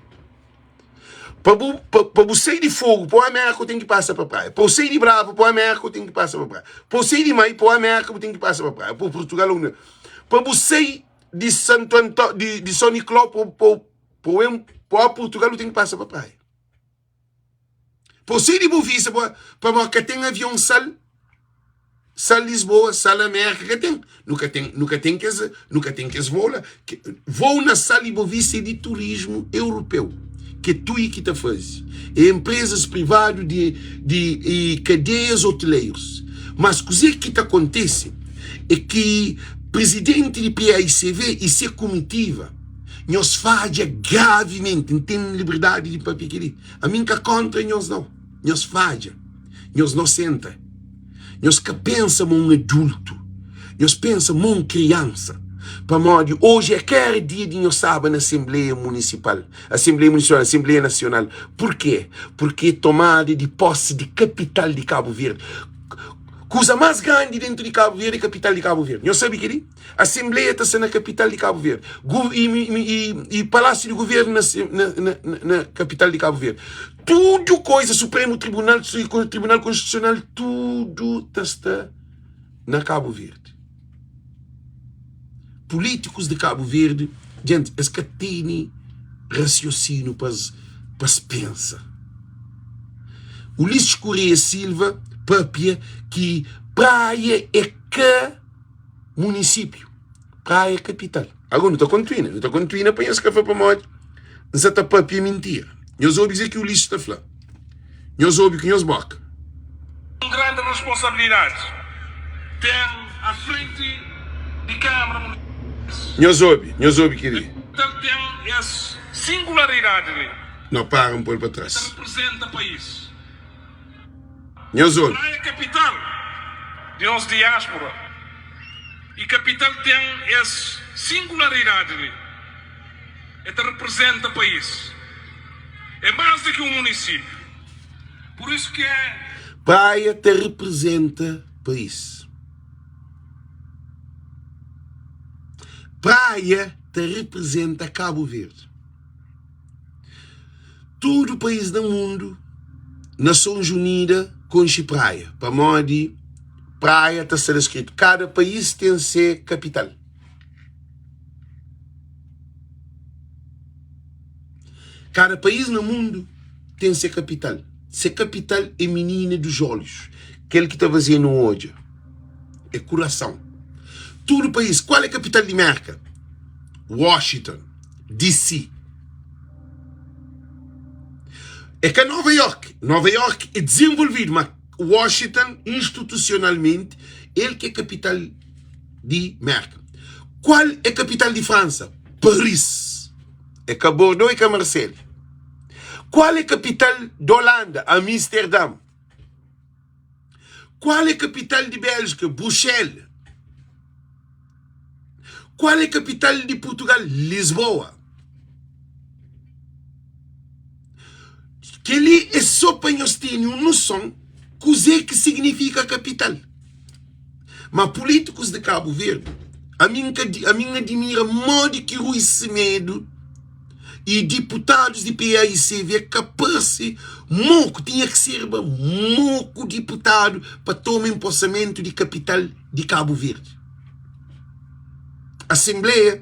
Pa bu, pa, pa bu sai di Fogo pa Amérika, bu ten ki pasa pa Praia. Pa bu sai di Brava pa Amérika, bu ten ki pasa pa Praia. Pa bu sai di Mai pa Amérika, bu ten ki pasa pa Praia. Pa Portugal, pa bu sai di Santo Antó, di, di São Nicolau pa, pa, pa, pa Portugal, bu ten ki pasa pa Praia. Pa sai di Bovista pa, pamodi ka ten avion sal sal Lisboa, sal Amérika, ka ten. Nu ka ten, nu ka ten kes, nu ka ten kes voo la. Voo na sal i Bovista é di turismu europeu, ke TUI ki ta faze. É enprezas privadu di, di i kadeias hoteleiros. Mas kuze ki ta kontese é ki prizidenti di PAICV i se kumitiva Nhos fadja gravimenti. N ten liberdadi di papia kel-li. Ami N ka kóntra nhos, nau. Nhos fadja. Nhos nosenta. Nhos ka pensa ma un adultu. Nhos pensa ma un kriansa. Pamodi oji é ka éra dia di nhos staba na Asenbleia Munisipal, Asenbleia Munisipal, Asenbleia Nasional. Purkê? Purkê tomada di pósi di kapital di Kabu Verdi. Kuza más grandi déntu di Kabu Verdi é kapital di Kabu Verdi. Nhos sabe kel-li? Asenbleia ta sta na kapital di Kabu Verdi. I Palásiu di Guvernu na kapital di Kabu Verdi. Tudu koiza, Supremu Tribunal, Tribunal Konstitusional, tudu ta sta na Kabu Verdi. Pulítikus di Kabu Verdi, djenti, es ka tene rasiosíniu pa es pa es pensa. Ulisses Correia Silva papia ki Praia é ka munisípiu, Praia é kapital. Agora nu ta kontuina, nu ta kontuina pa nhos ka fla pamodi N sa ta papia mintira. Nhos obi kuzê ki Ulisses ta fla. Nhos obi ku nhos boka. Un grandi responsabilidadi ten a frenti di Kamara Munisipal. Nhos obi, nhos obi kel-li. El ten es singularidadi li. No, para N pô-l pa El ta tras. reprezenta país. Nhos obi. Praia é kapital di nos diáspora y kapital ten es singularidadi li. El ta reprezenta país. É más di ki un munisípiu. Pur isu ki é. Praia ta reprezenta país. Praia ta reprezenta Kabu Verdi. Tudu país na mundu, Nasons Unida konxe Praia, pamodi Praia ta sta la skritu. Kada país ten se kapital. Kada país na mundu ten se kapital. Se kapital é minina dos olhos, kel ki ta faze-nu odja, é kurason. Tudu país, kual é kapital di Merka? Washington, DC. É ka Nova York. Nova York é dizenvolvidu, ma Washington, institusionalmenti, el ki é kapital di Merka. Kual é kapital di Fransa? Paris. É ka Bordeaux e ka Marselha. Kual é kapital di Holanda? Amsterdam. Kual é kapital di Béljika? Bruxelas. Kual é kapital di Purtugal? Lisboa. Kel-li é sô pa nhos tene un noson kuzê ki siginifika kapital. Má pulítikus di Kabu Verdi, ami N ka ami N adimira modi ki Rui Semedo y diputadus di PAICV ka parse moku, tinha ki serba moku diputadu pa toma enposamentu di kapital di Kabu Verdi. Asenbleia,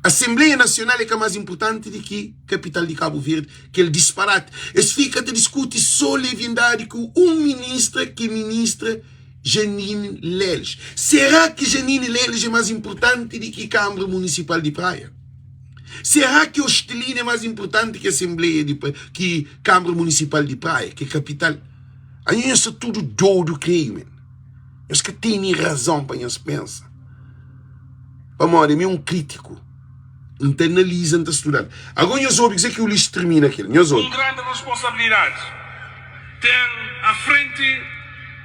Asenbleia Nasional é ka más inpurtanti di ki kapital di Kabu Verdi, kel disparati. Es fika ta diskuti sô leviandadi ku un ministra ki é ministra Janine Leles. Será ki Janine Leles é más inpurtanti di ki Kanbra Munisipal di Praia? Será ki Ostelina é más inpurtanti ki Asenbleia di ki Kanbra Munisipal di Praia, ki é kapital? Anho nhos sta tudu dodu kreiu men. Nhos ka tene razon pa nhos pensa. Pamodi ami é un kritiku. N ta analiza, N ta studa-l. Agora nhos obi kuzê ki Ulisses tirmina kel. Nhos obi. Un grandi responsabilidadi ten a frenti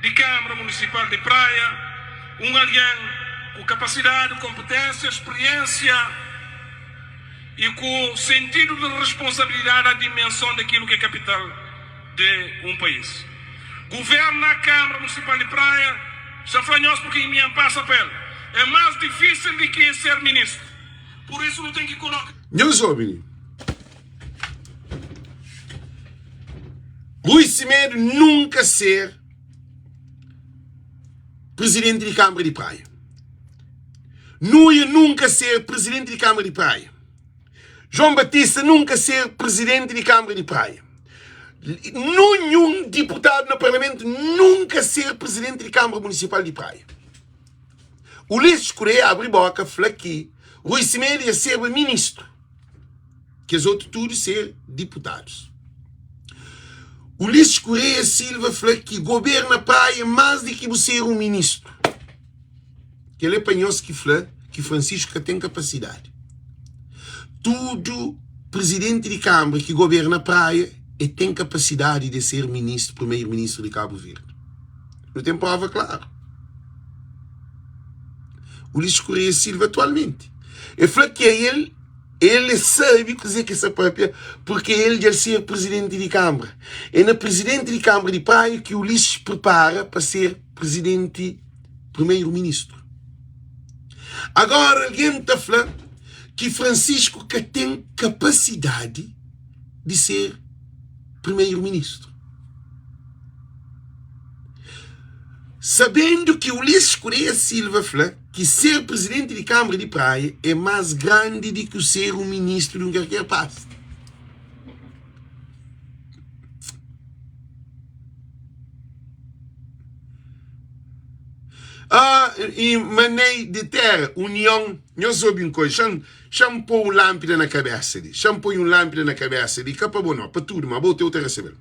di Kamara Munisipal di Praia un algen ku kapasidadi, konpetensia, spiriensia i ku sentidu di responsabilidadi a dimenson di kilu ki é kapital di un país. Guverna Kamara Munisipal di Praia, Sta fla nhos purki mi N pasa pa el é más difísil di ki ser ministru. Pur isu nu ten ki koloka. Nhos obi li. Rui Semedo nunka ser Presidenti di Kamara di Praia. Nuia nunka ser Presidenti di Kamara di Praia. João Batista nunka ser Presidenti di Kamara di Praia. Nunhun diputadu na Parlamentu nunka ser Presidenti di Kamara Munisipal di Praia. Ulisses Correia abri boka fla ki Rui Semedo ia serba Ministru, kes otu tudu ser diputadus. Ulisses Correia Silva fla ki goberna Praia é más di ki bu ser un Ministru. Kel é pa nhos ki fla ki Francisco ka ten kapasidadi. Tudu Presidenti di Kamara ki goberna Praia e ten kapasidadi di ser Ministru, Primeiro Ministru di Kabu Verdi. Nu ten prova klaru. Ulisses Correia Silva atualmenti. E fla ki el el sabe kuzê ki sa papia porque el dja ser Presidenti di Kamara. É na Presidenti di Kamara di Praia ki Ulisses prepara pa ser Presidenti Primeiro Ministru. Agora algen ta fla ki Francisco ka ten kapasidadi di ser Primeiro Ministru. Sabendu ki Ulisses Correia Silva fla. ki ser prizidenti di Kánmara di Praia é más grandi di ki ser un ministru di un kalker pasta. Ah, i manei di téra, union, nhos obi un koza, xa-m, xa-m pô un lánpida na kabésa li, xa-m poi un lánpida na kabésa li, ka pa bo no, pa tudu, ma bo teu ta resebe-l.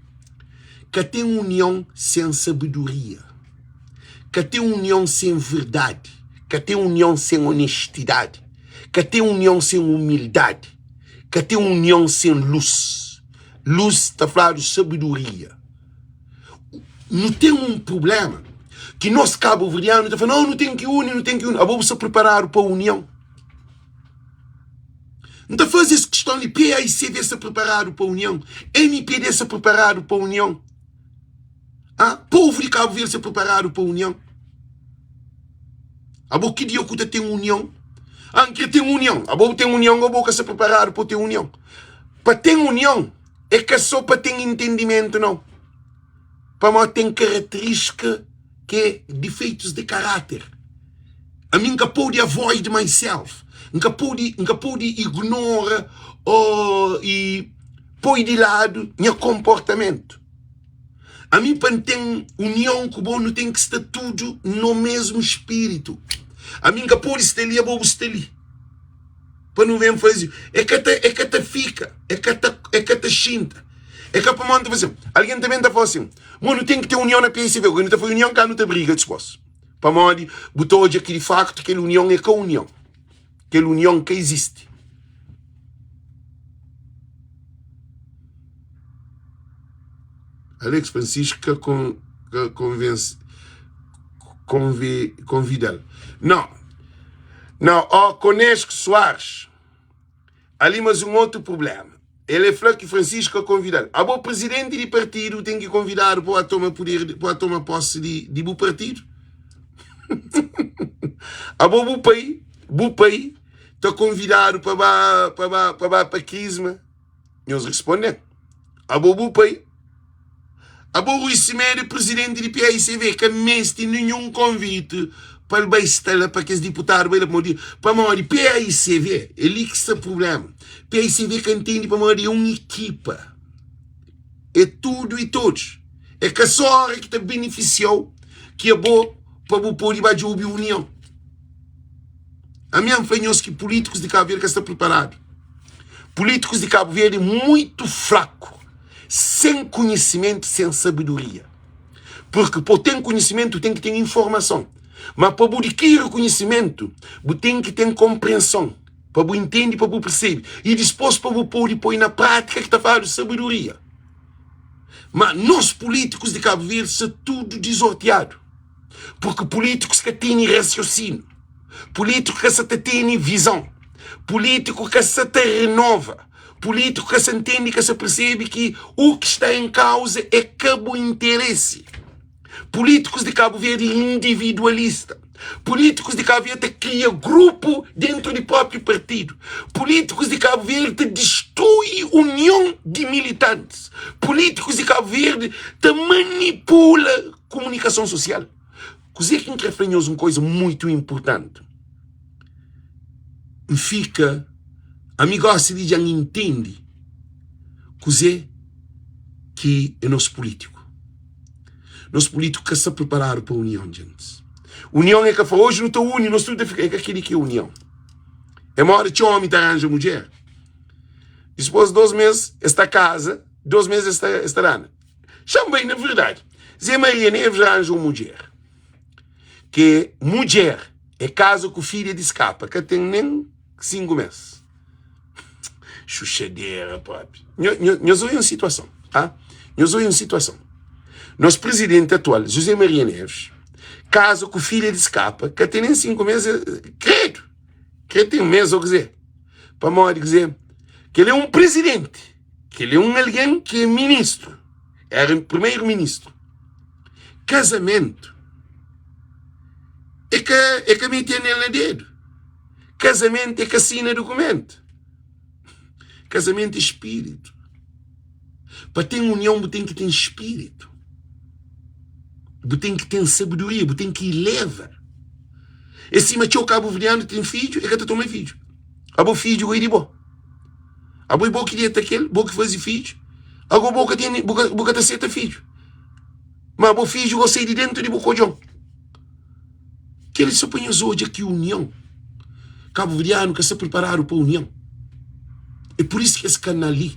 Ka ten union sen sabedoria, ka ten union sen verdadi, ka ten union sen onestidadi, ka ten union sen umildadi, ka ten union sen lus. Lus ta fladu sabedoria. Nu ten un prubléma ki nos kabuverdianu ta fla, no, nu ten ki uni, nu ten ki uni. Abo bu sta priparadu pa union? N ta faze es kiston li, PAICV sta preparadu pa union? MPD sta preparadu pa union? Ah, povu di Kabu Verdi sta preparadu pa union? Abo ki dia ku ta ten union? Ah, N kre ten union. Abo bu ten union, abo ka sta preparadu pa ten union. Pa ten union, é ka so pa ten entendimentu, nau. Pamodi ten karaterístika ki é difeitus di karáter. Ami N ka pode avoid myself, N ka pode, N ka pode ignora ô i poi di ladu nha konportamentu. Ami pa N ten union ku bo nu ten ki sta tudu no mesmu spiritu. Ami N ka pode sta li abo bu sta li. Pa nu ben faze, é ka ta, é ka ta fika, é ka ta, é ka ta xinta. É ka pamodi N ta fla sin, algen ta ben ta fla sin, Mo nu ten ki ten union na PSV, nu ta fla union ka nu ta briga dispos. Pamodi bu ta odja ki di faktu kel union é ka union. Kel union ka izisti. Alex Francisco ka con, ka convence, convi, convidal. Não. Não, ó, Conesco Soares. Ali mas un otu prublema. El e fla ki Francisco ka konvida-l. Abo prizidenti di partidu ten ki konvidadu pa ba toma puder, pa ba toma posi di, di bu partidu? Abo bu pai, bu pai ta konvidadu pa ba, pa ba, pa ba pa krisma? Nhos responde-m. Abo bu pai? Abo Rui Semedo é presidente di PAICV ka meste ninhun konvite pa el bai sta la pa kes diputadu bai la pamodi pamodi PAICV é li ki sta problema PAICV ka ntende pamodi é un ekipa é tudu i todos é ka só ora ki ta benefisiau ki abo pa bu pode ba djobe union ami N fla nhos ki pulítikus di Kabu Verdi ka sta priparadu pulítikus di Kabu Verdi é muitu fraku sen konhisimentu, sen sabedoria. Purki pa bu ten konhisimentu, bu ten ki ten informason. Ma pa bu dikiri konhisimentu, bu ten ki ten konprenson, pa bu intende, pa bu persebe. I dispôs pa bu pode poi na prátika ki ta fladu sabedoria. Ma nos pulítikus di Kabu Verdi sta tudu dizortiadu. Purki pulítikus ka tene rasiosíniu. Pulítiku ka sa ta tene vizon. Pulítiku ka sa ta renova. Pulítiku ka sa ntende, ka sa persebe ki u ki sta en kauza é ka bu interesi. Pulítikus di Kabu Verdi é individualista. Pulítikus di Kabu Verdi ta kria grupu dentu di própi partidu. Pulítikus di Kabu Verdi ta distrui union di militantis. Pulítikus di Kabu Verdi ta manipula kumunikason sosial. Kuzê ki N krê fla nhos un koza muitu inpurtanti. N fika, ami gosi di dja N intendi kuzê ki é nos pulítiku. Nos pulítiku ka sta priparadu pa union, djentis. Union é ka fla, oji nu ta uni, nos tudu ta fika. É ka keli ki é union. É modi txeu omi ta ranja mudjer, dispôs dos mês es ta kaza, dos mês es ta, es ta dana. Xa-m bai, na verdadi, Zé Maria Neves ranja un mudjer. Ke mudjer é kaza ku filha di skapa ka ten nen 5 mes. Xuxadera propi. Nhos oia un situason, ah? Nhos oia un situason. Nos presidenti atual, José Maria Neves, kaza ku filha di skapa ka ten nen 5 mes, kredu, kre ten mes o kze. Pamodi kze? Kel é un presidenti, kel é un algen ki é ministru, era primeiro ministru. Kazamentu é ka é ka mete anel na dedu. Kazamentu é ka sina dukumentu. Kazamentu é spiritu. Pa ten union bu ten ki ten spiritu. Bu ten ki ten sabedoria, bu ten ki ileva. É sima txeu kabuverdianu ten fidju, e ka ta toma fidju. Abo fidju goi di bo. Abo é bo ki deta kel, bo ki faze fidju. Ago bo ka ten, bo ka, bo ka ta seta fidju. Ma bo fidju go sai di dentu di bo kodjon. Kel so pa nhos odja ki union kabuverdianu ka sta priparadu pa union. É pur isu ki es kanal li,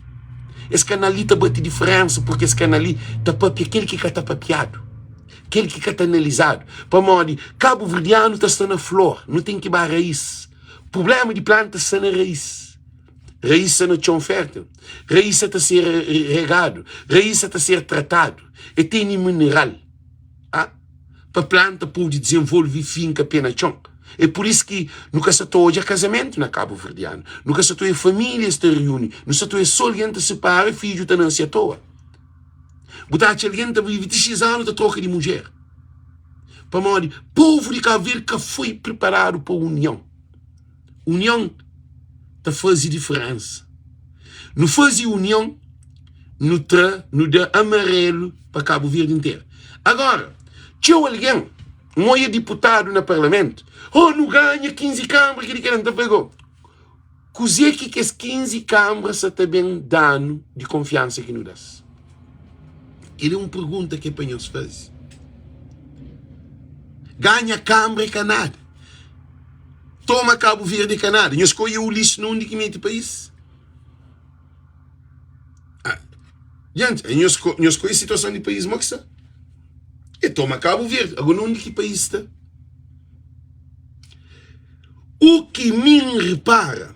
es kanal li ta bati diferensa purki es kanal li ta papia kel ki ka ta papiadu, kel ki ka ta analizadu. Pamodi kabuverdianu ta sta na flor, nu ten ki ba rais. Prubléma di planta sta na rais. Rais sta na txon fértil, rais sa ta ser regadu, rais sa ta ser tratadu, e tene mineral. Ah, pa planta pode dizenvolve i finka pé na txon. É pur isu ki nu ka sa ta odja kazamentu na kabuverdianu, nu ka sa ta odja famílias ta riuni, nu sa ta odja sô algen ta sipara i fidju ta nase atoa. Bu ta atxa algen ta vive ti xis anu ta troka di mudjer. Pamodi povu di Kabu Verdi ka foi priparadu pa union. Union ta faze diferensa. Nu faze union, nu tra, nu da amarelu pa Kabu Verdi interu. Agora, txeu algen, N oia diputadu na parlamentu, oh nu ganha 15 kanbra, kili kila, N ta fla go, kuze ki kes 15 kanbra sa ta ben da-nu di konfiansa ki nu da-s? Kel é un pergunta ki é pa nhos faze. Ganha kanbra é ka nada. Toma Kabu Verdi é ka nada. Nhos ka oia Ulisses na undi ki mete país? Ah, gente, nhos, nhos ka oia situason di país mo ki sta? É toma Kabu Verdi. Agora na undi ki país sta? U ki mi N repara,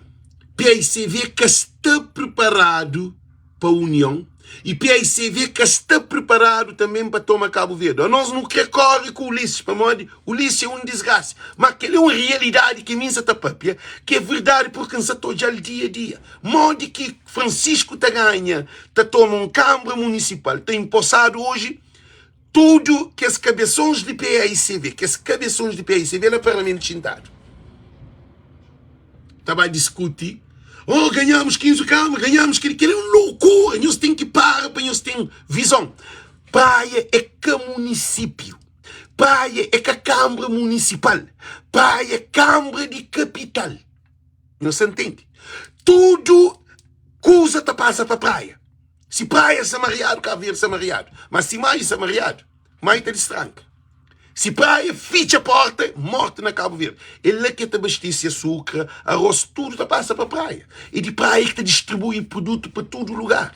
paicv ka sta preparadu pa union i paicv ka sta preparadu tanben pa toma Kabu Verdi. Anos nu kre kore ku Ulisses pamodi Ulisses é un disgrasa. Ma kel é un rialidadi ki mi N sa ta papia ki é verdadi purki N sa ta odja-l dia a dia. Modi ki Francisco ta ganha ta toma un kanbra munisipal ta inposadu oji Tudu kes kabesons di paicv, kes kabesons di paicv na parlamentu xintadu ta ba diskuti, oh ganhamos 15 kama, ganhamos kel, kel é un loucura, nhos ten ki para pa nhos ten vizon. Praia é ka munisípiu, Praia é ka kambra munisipal, Praia é kambra di kapital. Nhos ta ntende? Tudu kuza ta pasa pa Praia. Si Praia sta mariadu, Kabu Verdi sta mariadu. Ma si Maio sta mariadu, Maio ta distranka. Si Praia fitxa porta, morti na Kabu Verdi. É la ki ta abastese asukra, aros, tudu ta pasa pa Praia. É di Praia ki ta distribui produtu pa tudu lugar.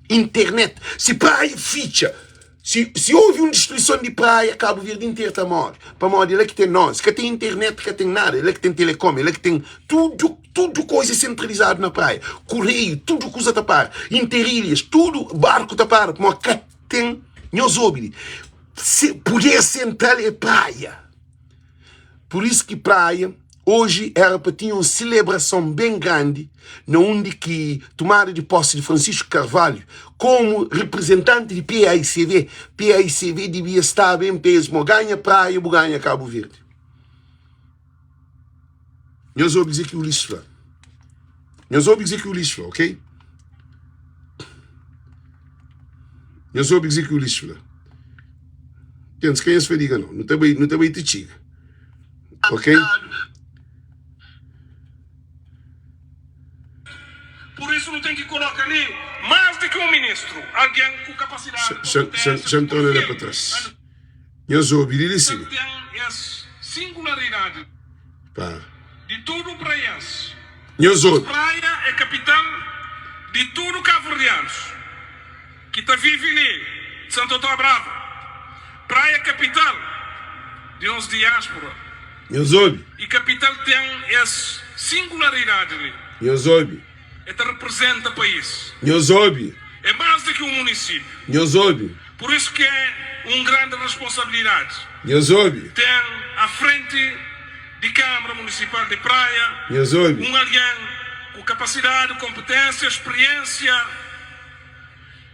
Internet. Si Praia fitxa, si, si houve un distruison di Praia, Kabu Verdi interu ta morre. Pamodi é la ki ten nos. Ka ten internet, ka ten nada. É la ki ten telekom, é la ki ten tudu. Tudu koza é sentralizadu na praia. Kureiu, tudu kuza ta para. Interilhas, tudu barku ta para. Pamodi ka ten, nhos obi li, se, puder sentral é praia. Pur isu ki praia, oji era pa tinha un selebrason ben grandi na undi ki tumada di posi di Francisco Carvalho komu reprezentanti di PAICV, PAICV dibia staba en pezu, mo ganha praia bu ganha Kabu Verdi. Nhos obi kuzê ki Ulisses fla. Nhos obi kuzê ki Ulisses fla, ok? Nhos obi kuzê ki Ulisses fla. Gentis, ka nhos fadiga não. Nu ta bai, nu ta bai ti txiga. Ok? Pur isu nu ten ki koloka li más di ki un ministru, algen ku kapasidadi, Xa, konpetênsia, xa ku N torna la perfil pa tras. Nhos obi li li Ta si. ten es singularidadi Para. di tudu praiense. Nhos Mas obi. Praia é kapital di tudu kabuverdianus ki ta vive li, Santo Antônio Brava. Praia é kapital di nos diáspora. Nhos obi. I kapital ten es singularidadi li. Nhos obi. E ta reprezenta país. Nhos obi. É más di ki un munisípiu. Nhos obi. Pur isu ki é un grandi responsabilidadi. Nhos obi. Ten à frenti di Kâmara Munisipal di Praia Nhos obi. un algen ku kapasidadi, konpeténsia, spriénsia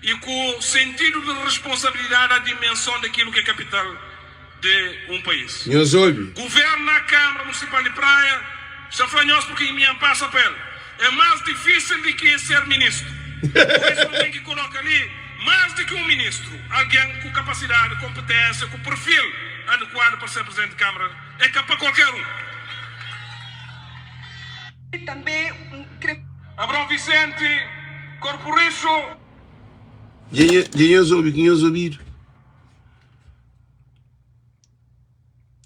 i ku sentidu di responsabilidadi à dimenson di kilu ki é kapital di un país. Nhos obi. Governa Kâmara Munisipal di Praia, sta fla nhos purki mi N pasa pa el, é más difísil di ki ser ministru. Pur isu nu ten ki koloka li más di ki un ministru, algen ku kapasidadi, konpeténsia, ku perfil adekuadu pa ser Presidenti di Kâmara. É ka pa kualker un. Tanbê N krê. Abraão Vicente, Corpo Rixo. Dja dja nhos obi ku nhos obidu?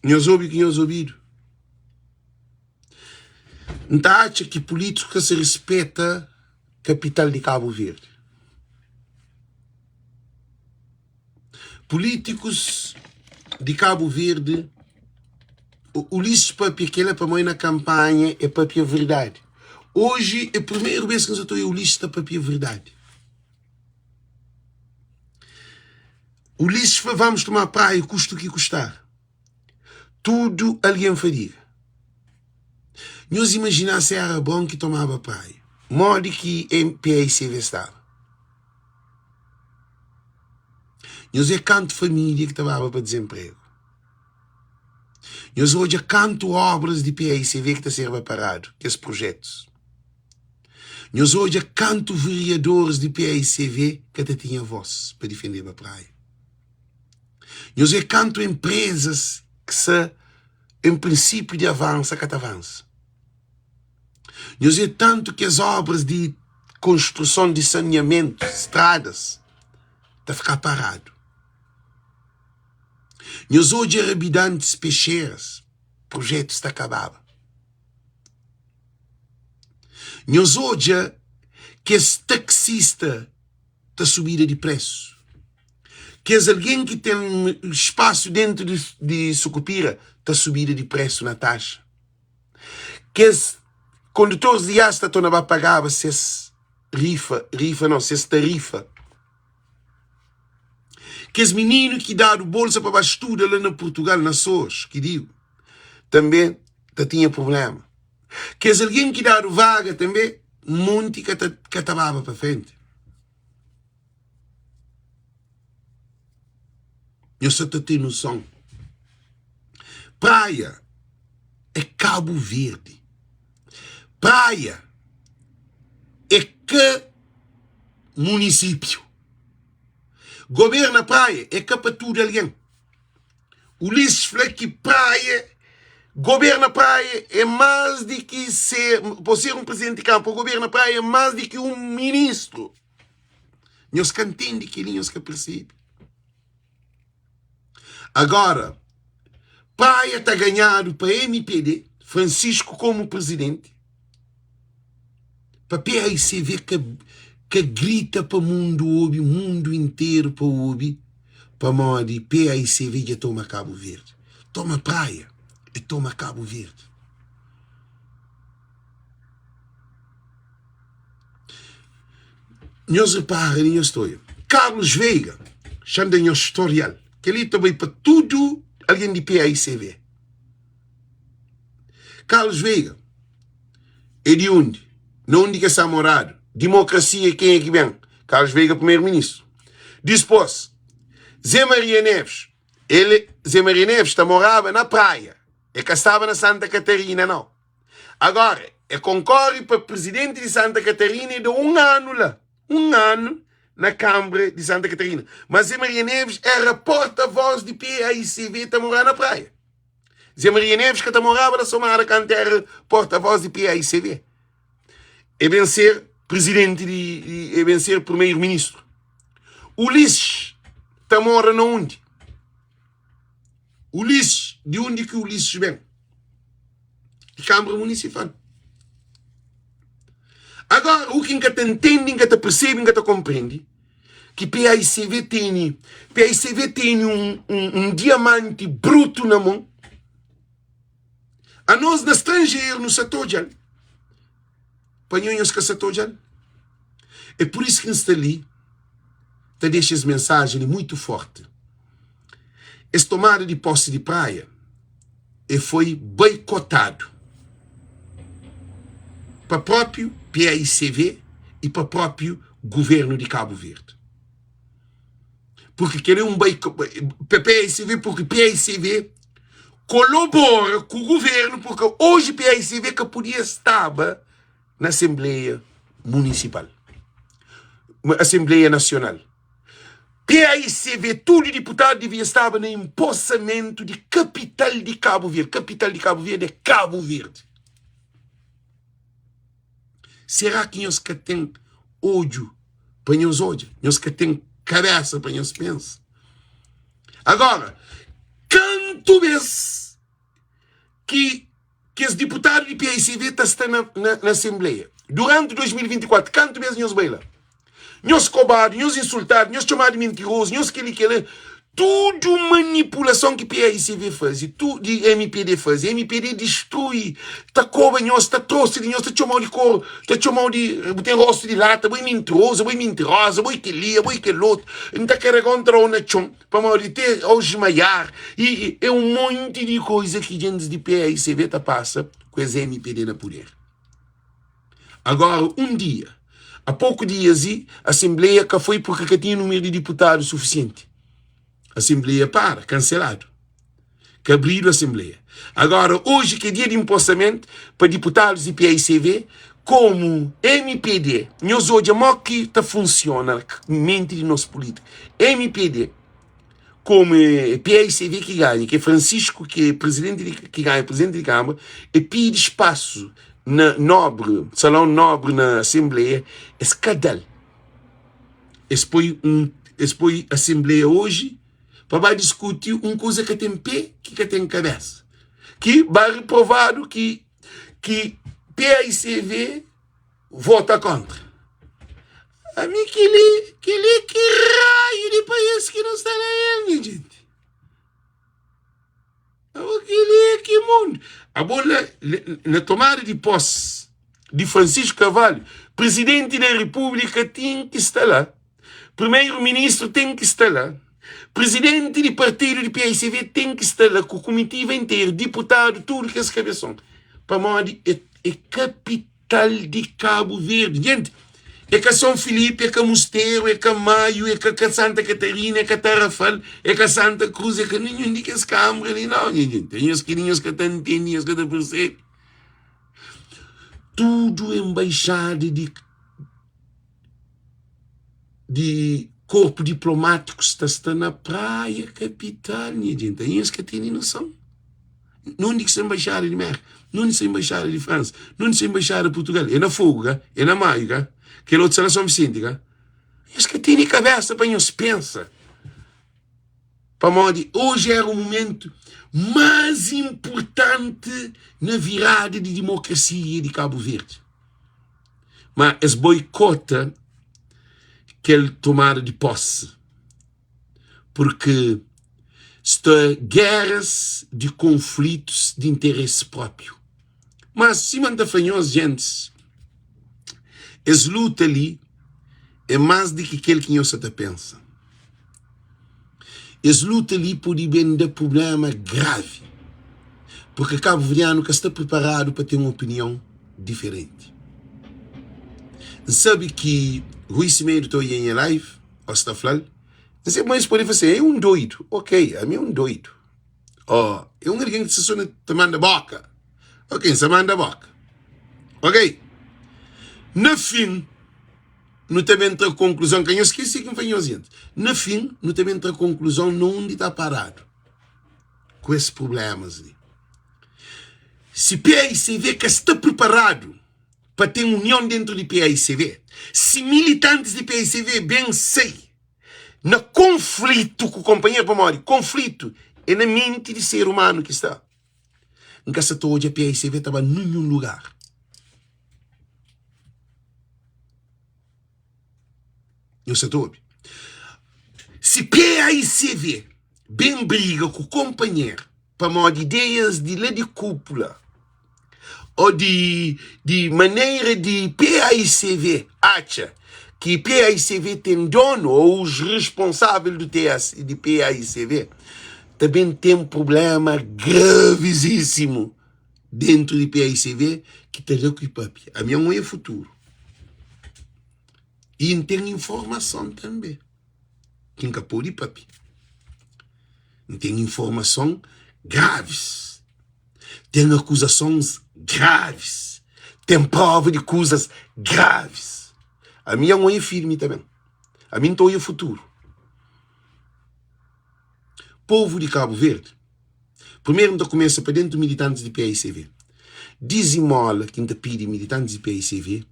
Nhos obi ku nhos obidu? N ta atxa ki pulítikus ka sa rispeta kapital di Kabu Verdi. Pulítikus di Kabu Verdi, Ulisses papia kela pamodi na kanpanha e papia verdadi. Oji e primeru bes ki N sa ta oia Ulisses ta papia verdadi. Ulisses fla vamos tomar praia custe o que custar. Tudu algen fadiga. Nhos imajiná si éra Abraon ki tomaba praia, modi ki MPACV staba? Nhos odja kantu família ki ta baba pa dizenpregu. Nhos odja kantu obras di PACV ki ta serba paradu, kes projetus. Nhos odja kantu veriadoris di PACV ka ta tinha vos pa difendeba praia. Nhos é kantu enprezas ki sa en prinsipiu di avansa ka ta avansa. Nhos é tantu kes obras di konstruson di saneamentu, stradas, ta fika paradu. Nhos odja rabidantis pexeras, projetus ta kababa. Nhos odja kes taksista ta subida di presu. Kes algen ki ten spasu dentu di, di Sukupira ta subida di presu na taxa. Kes kondutoris di ias ta torna ba pagaba ses rifa, rifa não, ses tarifa. Kes mininu ki dadu bolsa pa ba studa la na Portugal, na Açores, ki digo, tanbe ta tinha problema. Kes algen ki dadu vaga tanbe, monti ka ta, ka ta baba pa frenti. Nhos sa ta ten noson. Praia é Kabu Verdi. Praia é ka munisípiu. Goberna Praia é ka pa tudu algen. Ulisses fla ki Praia, goberna Praia é más di ki ser, pa ser un presidenti di kanpu, goberna Praia é más di ki un ministru. Nhos ka ntende kel-li, nhos ka persebe. Agora, Praia ta ganhadu pa MPD, Francisco komu presidenti, pa PAICV ka, ka grita pa mundu obi, mundu interu pa obi, pamodi PAICV dja toma Kabu Verdi. Toma Praia é toma Kabu Verdi. Nhos repara li nhos ta oia Carlos Veiga xa-m da nhos storial kel-li ta bai pa tudu algen di PAICV Carlos Veiga é di undi? Na undi ki el sta moradu? Dimokrasia kenha ki ben? Carlos Veiga primeru ministru dispos Zé Maria Neves el Zé Maria Neves ta moraba na Praia el ka staba na Santa Catarina nau. Agora, e konkore pa prizidenti di Santa Katarina e da un anu la, un anu na Kanbra di Santa Katarina. Ma Zé Maria Neves era porta-voz di PAICV ta morá na Praia. Zé Maria Neves ka ta moraba na Somada kantu era porta-voz di PAICV. E ben ser prizidenti di, di e ben ser primeiro-ministru. Ulisses ta mora na undi? Ulisses, di undi ki Ulisses ben? Di Kanbra Munisipal. Agora, u ki N ka ta ntende, N ka ta persebe, N ka ta konprende, ki PAICV tene, PAICV tene un, un, un diamanti brutu na mon, anos na stranjeru nu sa ta odja-l, pa nho nhos ka sa ta odja-l. É pur isu ki N sta li ta dexa es mensajen li muitu forti. Es tomada di posi di Praia e foi boikotadu pa propiu paicv i pa propiu guvernu di Kabu Verdi. Purki kel é un pa paicv purki paicv kolobora ku guvernu purki oji paicv ka pudia staba na Asenbleia Munisipal, Asenbleia Nasional. PAICV, tudu diputadu divia staba na inposamentu di kapital di Kabu Verdi. Kapital di Kabu Verdi é Kabu Verdi. Será ki nhos ka ten odju pa nhos odja? Nhos ka ten kabésa pa nhos pensa? Agora, kantu bês ki kes diputadu di paicv ta sta na, na, na Asenbleia? Duranti 2024, kantu bês nhos bai la? Nhos kobadu, nhos insultadu, nhos txomadu mintirozu, nhos kel-li, kel-la. Tudu manipulason ki paicv faze, tu, di mpd faze, mpd distrui, ta koba nhos, ta trosi di nhos, ta txomau di kor, ta txomau di, bu ten rostu di lata, bo é mintirozu, bo é mintiroza, bo é kel-li, bo é kel otu, N ta karega-u N tra-u na txon, pamodi te au smayar, i, i é un monti di koiza ki djentis di paicv ta pasa ku es mpd na puder. Agora, un dia, a poku dias i asenbleia ka foi purki ka tinha numeru di diputadu sufisienti. Asenbleia para, kanseladu. Ka abridu asenbleia. Agora, oji ki é dia di inposamentu pa diputadus di paicv, komu mpd, nhos odja mo ki ta funsiona menti di nos pulítiku. Mpd. Komu é paicv ki ganha, ki é Francisco ki é presidenti di, ki ganha presidenti di Kâmara, é pidi spasu na nobre, salão nobre na Asenbleia, es ka da-l. Es poi un, es poi Asenbleia oji pa ba diskuti un kuza ka ten pé ki ka ten kabesa, ki ba reprovadu ki ki paicv vota kontra. Ami keli, keli ki raiu di país ki nu sta na el, nha jenti? Abo keli é ki mundu? Abo la, na tomada di posse di Francisco Carvalho, presidenti da República tin ki sta la, primeiro ministro ten ki sta la, presidenti di partidu di PICV ten ki sta la ku kumitiva interu, diputadu, tudu kes kabeson, pamodi é, é kapital. Tal di Kabu Verdi. Jenti, é ka Son Filipi, é ka Musteru, é ka Maiu, é ka Santa Katarina, é ka Tarrafal, é ka Santa Kruz, é ka ninhun di kes kanbra li nau, nha jenti. Nhos ki nhos ka ta ntende, nhos ka ta persebe. Tudu enbaixada di di korpu diplomátiku sta sta na Praia kapital, nha jenti. Nhos ka tene noson. Nundi ki sta embaixada di Merka? Nundi sta embaixada di Fransa? Nundi sta embaixada di Purtugal? É na Fogo ka? É na Maio ka? Kel otu sta na São Vicente ka? Nhos ka tene kabesa pa nhos pensa. Pamodi oji era o momentu más inpurtanti na virada di dimokrasia di Kabu Verdi. Ma es boikota kel tomada di posi. Purki sta géras di konflitus di interesi própiu. Mas, sima N ta fla nhos, gentis, es luta li é más di ki kel ki nhos sa ta pensa. Es luta li pode ben da prubléma gravi, purki kabuverdianu ka sta priparadu pa ten opinion diferenti. N sabe ki Rui Semedo ta odja nha live, ô sta fla-l. N se ma es pode fla assim, é um doido. Ok, ami é um doido. Oh, é um algen ki sta só na ta manda boka. Ok, N sta manda boka. Ok. Na fin, nu ta ben tra konkluzon, ka nhos skese ki N fla nhos antis. Na fin, nu ta ben tra konkluzon na undi ta paradu ku es prublémas li. Si PAICV ka sta priparadu pa ten union dentru di paicv, si militantis di paicv ben sai na konflitu ku konpanheru, pamodi konflitu é na menti di ser umanu ki sta, N ka sa ta odja paicv ta ba ninhun lugar. Nhos sa ta obi? Si paicv ben briga ku konpanheru pamodi ideias di la di kúpula, ô di di manera di paicv atxa ki paicv ten donu ô os responsável do TS di paicv ta ben ten prublema gravisíssimu dentru di paicv ki ta da ku papia. Ami N oia futuru i N ten informason tanbe ki N ka pode papia. N ten informason gravis. Ten akuzasons gravis. Ten prova di kuzas gravis. Ami N oia firmi tanbe. Ami N ta oia futuru. Povu di Kabu Verdi, primeru N ta kumesa pa dentu militantis di paicv. Dizimola ki N ta pidi militantis di paicv.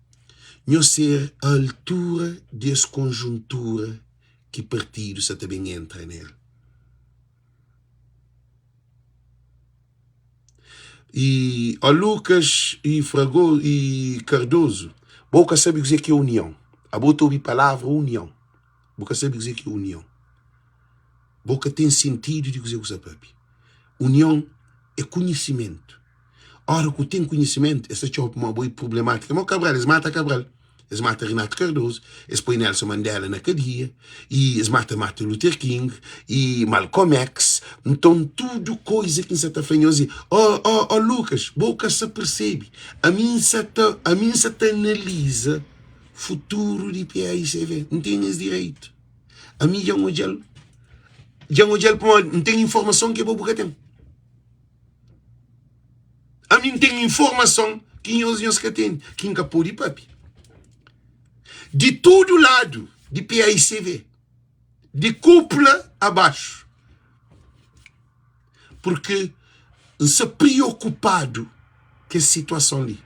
Nhos ser a altura di es konjuntura ki partidu sa ta ben entra nel. I ó Lucas i Frago i Cardoso, bo ka sabe kuzê ki é union. Abo ta obi palavra union, bo ka sabe kuzê ki é union. Bo ka ten sentidu di kuzê ku sta papia. Union é konhisimentu. Ora ku ten konhisimentu, es ta txoma pamodi bo é problemátika. Mo Cabral, es mata Cabral, es mata Renato Cardoso, es poi Nelson Mandela na kadia, i es mata Martin Luther King, i Malcolm X. Nton, tudu koiza ki N sa ta fla nhos é, ó, ó, ó Lucas, bo ka sa persebe. Ami N sa ta, ami N sa ta analiza futuru di PAICV. N ten es direitu. Ami dja N odja-l, dja N odja-l pamodi N ten informason ki bo bu ka ten. Ami N ten informason ki nhos nhos ka ten, ki N ka pode papia. Di tudu ladu di PAICV, di kúpula abaxu, purki N sta priokupadu ku es situason li.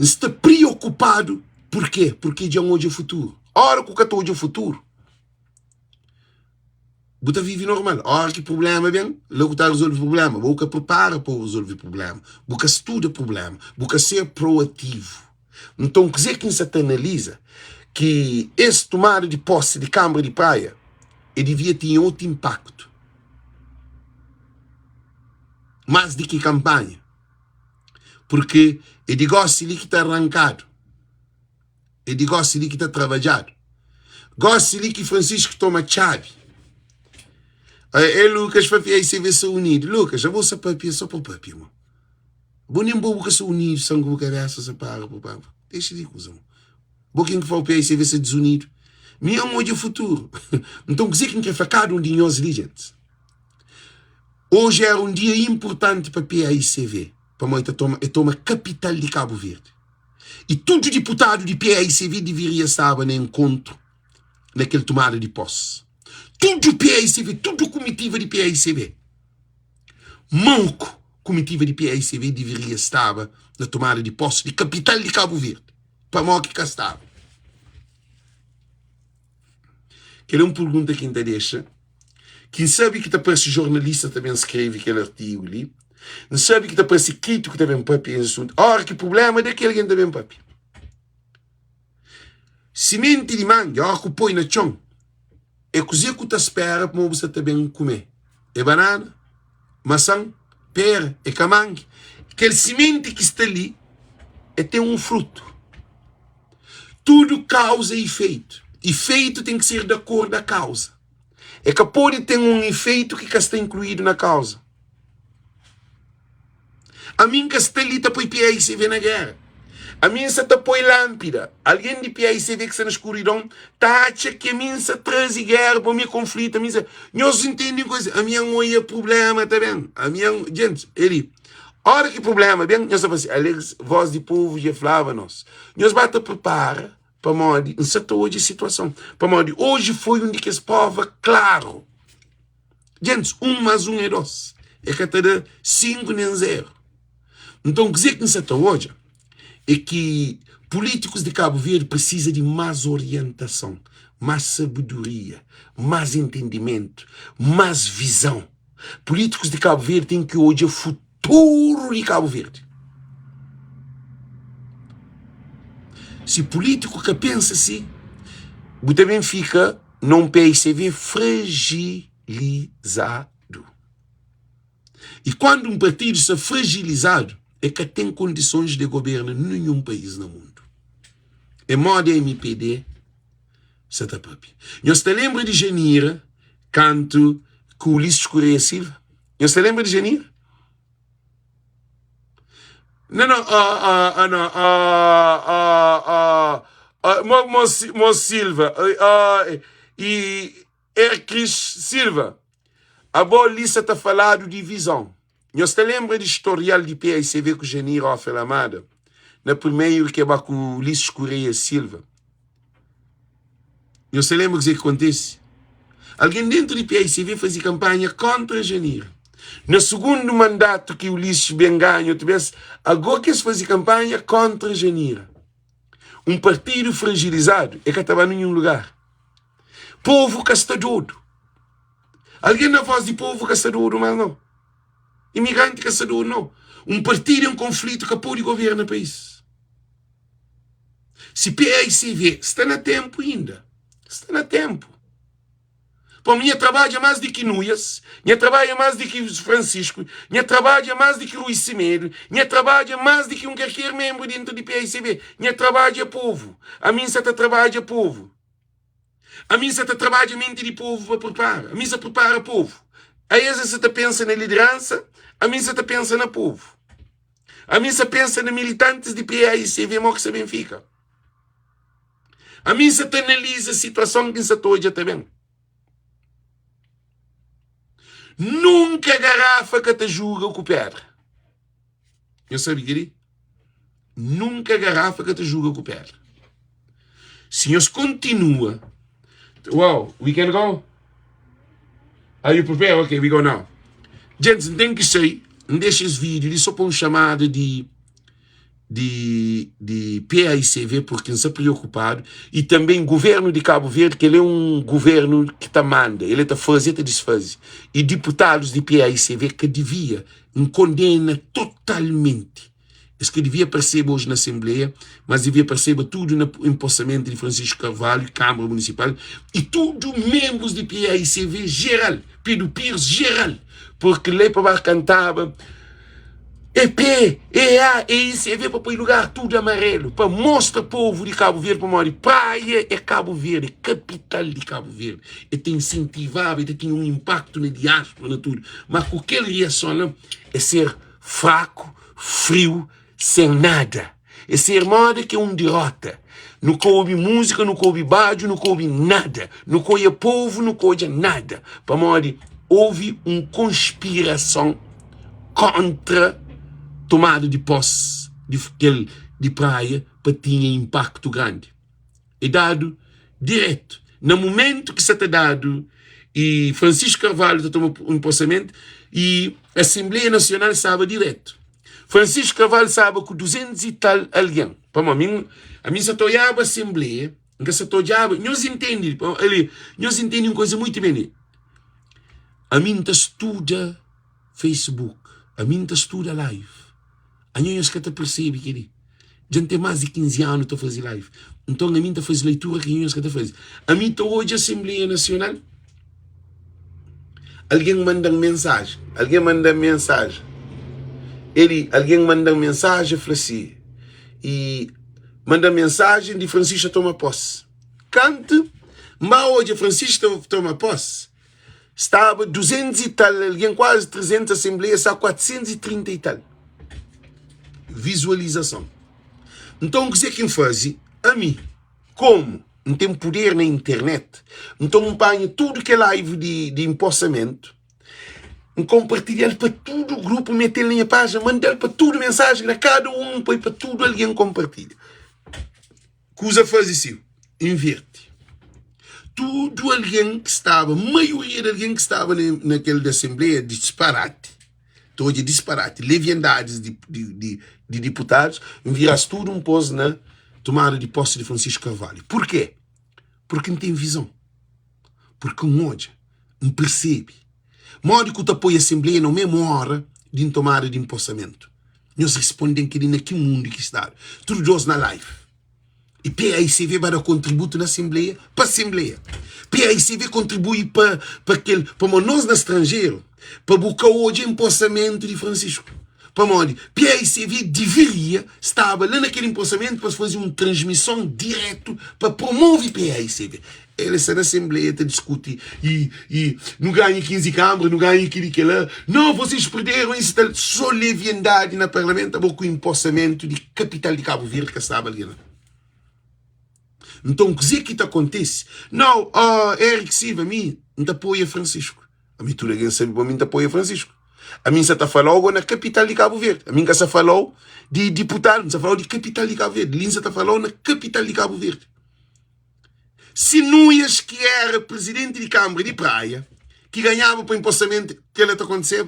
N sta priokupadu purkê? Purki dja N odja futuru. Óra ku ka ta odja futuru, bu ta vive normal. Óra ki prubléma ben, la ku ta rezolve prubléma. Bu ka pripara pa bu rezolve prubléma, bu ka studa prubléma, bu ka ser proativu. Nton, kuzê ki N sa ta analiza? Ki es tumada di pósi di Kanbra di Praia e divia tinha otu inpaktu más di ki kanpanha, purki é di gósi li ki ta rankadu, é di gósi li ki ta trabadjadu, gósi li ki Francisco toma txabi. É Lucas papia i se vê sa unidu. Lucas, abo sa papia só pa papia, mo. Bo nen bo bu ka sa unidu, san ku bu kabesa sa para bu pa. Dexa di kuza, mo. Bo ken ki fla pa PICV ser dizunidu? Mi N odja futuru. Nton kuzê ki N kre fla kada un di nhos li, gentis? Oji éra un dia inpurtanti pa PAICV, pamodi ta toma, e toma kapital di Kabu Verdi. I tudu diputadu di PAICV diviria staba na enkontru na kel tumada di pós. Tudu PAICV, tudu kumitiva di PAICV. Manku kumitiva di PAICV diviria staba na tumada di pós di kapital di Kabu Verdi. Pamodi ki ka staba? Kel é un pergunta ki N ta dexa, ki N sabe ki ta parse jornalista ta ben skrebe kel artigu li, N sabe ki ta parse kritiku ta ben papia es asuntu, óra ki prubléma da kel algen ta ben papia. Simenti di mangi, óra ku poi na txon, é kuzê ku ta spera pamodi bu sa ta ben kume? É banana? Masan, pera, é ka mangi. Kel simenti ki sta li é ten un frutu. Tudu kauza e ifeitu. Ifeitu ten ki ser di akordu a kauza. É ka pode ten un ifeitu ki ka sta inkluidu na kauza. Ami N ka sta li ta poi PAICV na géra. Ami N sa ta poi lánpida. Algen di PAICV ki sta na skuridon ta atxa ki ami N sa traze géra pa mi konflitu. Ami N sa. Nhos ntende un kuza? Ami N oia prubléma ta ben. Ami N. Gentis, el li. Óra ki prubléma ben, nhos ta fla si, Alex, vós di povu dja flaba nos. Nhos ba ta pripara pamodi N sa ta odja situason. Pamodi oji foi un di kes próva klaru. Gentis, un más un é dos. E ka ta da sinku nen zeru. Nton, kuzê ki N sa ta odja é ki pulítikus di Kabu Verdi prisiza di más orientason, más sabedoria, más entendimentu, más vizon. Pulítikus di Kabu Verdi ten ki odja futuru di Kabu Verdi. Si pulítiku ka pensa si, bu ta ben fika na un PICV fragilizadu. I kuandu un partidu sta fragilizadu, e ka ten kondisons de goberna ninhun país na mundu. É moda MPD sa ta papia. Nhos ta lenbra di Janira kantu ku Ulisses Correia Silva? Nhos ta lenbra di Janira? Não, não, ah, ah, ah, não, ah, ah, ah, ah, Mo, Mo, Mo Silva, ah, ah, e Ercris Silva, abo li sa ta faladu di vizon. Nhos ta lenbra di storial di PAICV ku Janir Ofer Amada na primeiro ke ba ku Ulisses Correia Silva? Nhos ta lenbra kuzê ki kontise? Algen déntu di PICV faze kanpanha kóntra Janira. Na sugundu mandatu ki Ulisses ben ganha otu bês, agó ki es faze kanpanha kóntra Janira. Un partidu fragilizadu e ka ta ba ninhun lugar. Povu ka sta dodu. Algen na vós di povu ka sta dodu más nau. Imigranti ka sta dodu nau. Un partidu en konflitu ka pode governa país. Si PAICV sta na ténpu inda. Sta na ténpu. Pamodi nha trabadja más di ki Nuias, nha trabadja más di ki Francisco, nha trabadja más di ki Rui Semedo, nha trabadja más di ki un kalker menbru dentru di PAICV. Nha trabadja povu. Ami N sa ta trabadja povu. Ami N sa ta trabadja menti di povu pa pripara. Ami N sa pripara povu. Aes es sa ta pensa na lideransa, ami N sa ta pensa na povu. Ami N sa pensa na militantis di PAICV mo ki sa ben fika. Ami N sa ta analiza situason ki N sa ta odja ta ben. Nunka garafa ka ta juga ku pedra. Nhos sabe kel-li? Nunka garafa ka ta juga ku pedra. Si nhos kontinua, wow, we can go? Are you prepared? Ok, we go now. Gents, N ten ki sai, N dexa es vídeo li só pa un chamada di di di PAICV porque N sta preokupadu e tanben governu di Cabo Verde kel é un governu ki ta manda el é ta faze el ta disfaze e diputadus di PAICV ka divia N kondena totalmenti es ka divia parseba oji na asenbleia mas divia parseba tudu na enposamentu di Francisco Carvalho Kamara Munisipal e tudu menbrus di PAICV jeral Pedro Pires jeral porque lei pa ba kantaba E P, E A, E I, C, V pa poi lugar tudu amarelu pa mostra povu di Kabu Verdi pamodi Praia é Kabu Verdi, é kapital di Kabu Verdi. E ta insentivaba, e ta tinha un inpaktu na diáspora, na tudu. Ma ku kel riason la, é ser fraku, friu, sen nada. É ser moda ki é un dirota. Nu ka obi múzika, nu ka obi badju, nu ka obi nada. Nu ka oia povu, nu ka odja nada. Pamodi ovi un konspirason kontra tomada di pós di kel di Praia pa tinha inpaktu grandi. É dadu diretu. Na mumentu ki sa ta dadu y Francisco Carvalho ta toma enposamentu y Asenbleia Nasional staba diretu. Francisco Carvalho staba ku 200 y tal algen. Pamodi ami, ami sa ta oiaba Asenbleia, N ka sa ta odjaba. Nhos intende, ali, nhos intende un koza muitu ben li. Ami N ta studa Facebook, ami N ta studa live. Anho nhos ka ta persebe kel-li. Dja N ten más di 15 anu ta faze live. Nton ami N ta faze leitura ki nhos ka ta faze. Ami ta odja Asenbleia Nasional, algen manda-m mensajen, algen manda-m mensajen. Eli, algen manda-m mensajen fla si, i manda-m mensajen di Francisco toma pós. Kantu N ba odja Francisco toma pós, Staba 200 y tal algen, kuazi 300 asenbleia, sta 430 y tal vizualizason. Nton, kuzê ki N faze? Ami, komu N ten puder na internet, nton N panha tudu kel live di, di inposamentu, N konpartilha-l pa tudu grupu, N mete-l na nha pájina, manda-l pa tudu mensajen, na kada un N poi pa tudu algen konpartilha. Kuza faze si, inverti. Tudu algen ki staba, maioria di algen ki staba na, na kel di asenbleia, disparati, ta odja disparati, leviandadis di, di, di, di diputadus, N vira-s tudu N pô-s na tomada di posi di Francisco Carvalho. Purkê? Purki N ten vizon. Purki N odja, N persebe. Modi ku ta poi asenbleia na memu ora di ntomada di nposamentu? Nhos risponden keli na ki mundu ki stadu tudu dos na live e PAICV ba da kontributu na asenbleia pa asenbleia PAICV kontribui pa pa kel pamo nos na stranjeru pa bu ka odja nposamentu di Francisco pamodi PAICV diviria staba la na kel nposamentu pa fazi un transmison diretu pa promovi PAICV El sta na asenbleia ta diskuti i i nu ganha 15 kanbra, nu ganha kili kela. No, vocês perderam isso tal. So leviandadi na parlamentu abo ku inposamentu di kapital di Kabu Verdi ka staba algen la. Nton kuze ki ta kontise? No, oh, Eric Silva, mi N ta apoia Francisco. Ami tudu algen sabe pa mi N ta apoia Francisco. Ami N sa ta falau go na kapital di Kabu Verdi. Ami N ka sa falau di diputadu, N sa falau di kapital di Kabu Verdi. Li N sa ta falau na kapital di Kabu Verdi. Si Nuias ki éra prizidenti di Kanbra di Praia ki ganhaba pa inposamentu, kel-la ta kontiseba?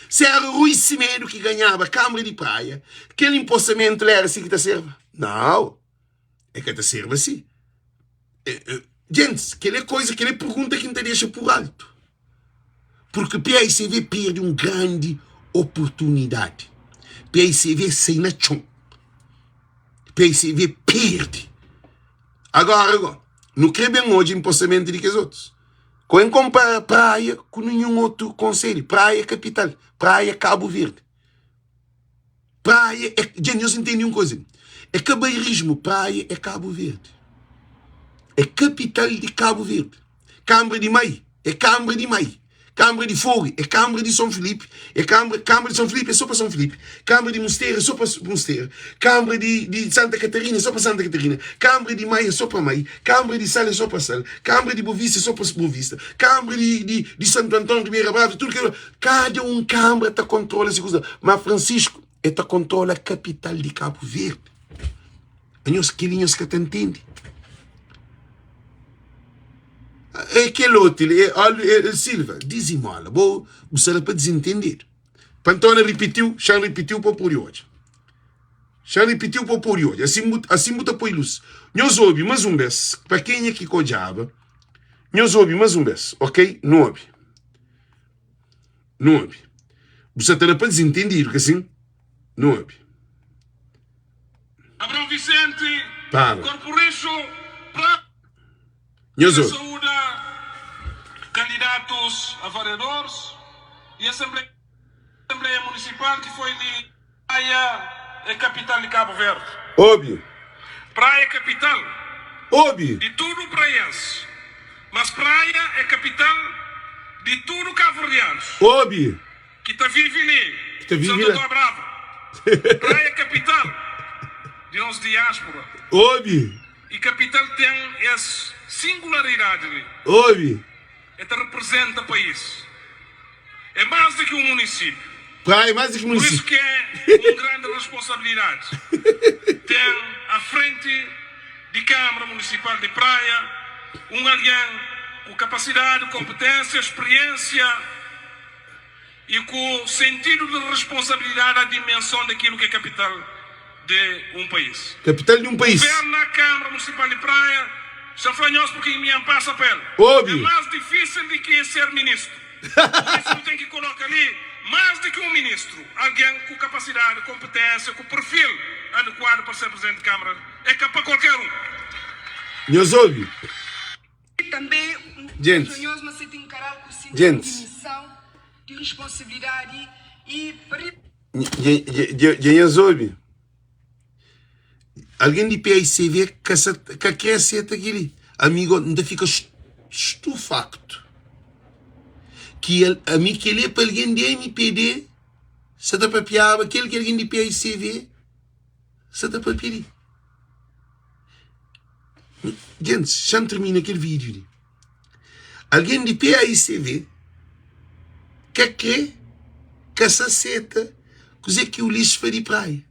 Si éra Rui Semedo ki ganhaba Kanbra di Praia, kel inposamentu la éra si ki ta sérba? Nau! E ka ta serba si. Gentis, kel é koiza, kel é pergunta ki N ta dexa pur altu. Purki paicv perde un grandi oportunidadi. Paicv sai na txon. Paicv perde. Agora go, nu kre ben odja inpostamento di kes otus. Ko N konpara Praia ku ninhun otu konselhu. Praia é kapital, Praia é Kabu Verdi. Praia é. Dja nhos intende un koza li? É ka bairismu, Praia é Kabu Verdi. É kapital di Kabu Verdi. Kanbra di Mai é kanbra di Mai. Kanbra di Fogu é kanbra di Son Filipi. É kanbra, kanbra di Son Filipi é so pa Son Filipi. Kanbra di Musteru é so pa Musteru. Kanbra di, di Santa Katarina é so pa Santa Katarina. Kanbra di Mai é so pa Mai. Kanbra di Sal é so pa Sal. Kanbra di Bovista é so pa Bovista. Kanbra di, di, di Santu Anton, Ribeira Brava, tudu kel. Kada un kanbra ta kontrola se kuza. Ma Francisco e ta kontrola kapital di Kabu Verdi. Anhos kel-li nhos ka ta ntende. É kel otu li, é, é, é, Silva, dizimola, bo, bu sta la pa dizentendedu. Pantona ripitiu, xan ripitiu pa pode odja. Xan ripitiu pa pode odja. Asin bu, asin bu ta poi lus. Nhos obi mas un bes, pa kenha ki ka odjaba, nhos obi mas un bes, ok? Nu obi. Nu obi. Bu sa ta da pa dizentendidu, ka sin? Nu obi. Abraão Vicente, Para. Corpo Rixo, pra Nhos obi. saúda candidatos a vereadores e Assembleia, Assembleia Municipal que foi li Praia é capital de Cabo Verde. Obi. Praia é capital Obi. de tudo praiense, mas Praia é capital de tudo cabo-verdianos. Obi. Ki ta vive li. Ki ta vive Santo la. Antônio Brava. Praia é capital di nos diáspora. Obi. E capital ten es singularidadi li. Obi. E ta representa país. É más di ki un munisípiu. Praia é más di ki Pur isu munisípiu. ki é un grandi responsabilidadi ten a frenti di Câmara Municipal di Praia un algen ku kapasidadi, konpeténsia, spriénsia i ku sentidu di responsabilidadi a dimenson di kilu ki é kapital di un país. Kapital di un país. Governa Câmara Municipal di Praia sta fla nhos purki mi N pasa pa el. Obi. É más difísil di ki ser ministru. Pur isu nu ten ki koloka li más di ki un ministru, algen ku kapasidadi, konpeténsia, ku perfil adekuadu pa ser Presidenti di Câmara. É ka pa kualker un. Nhos obi. Tanbê, N Djentis. fla nhos ma se ta enkaral ku sentidu di Djentis. mison, di responsabilidadi i pa. Dja nhos obi? Algen di PICV ka sa ka kre seta kel-li. Amigo, N ta fika stufaktu ki el ami kel-li é pa algen di MPD sa ta papiaba kel ki algen di PICV sa ta papia li. Gentis, xa-m tirmina kel vídiu li. Algen di PAICV ka kre, ka sa seta kuzê ki Ulisses fla di Praia.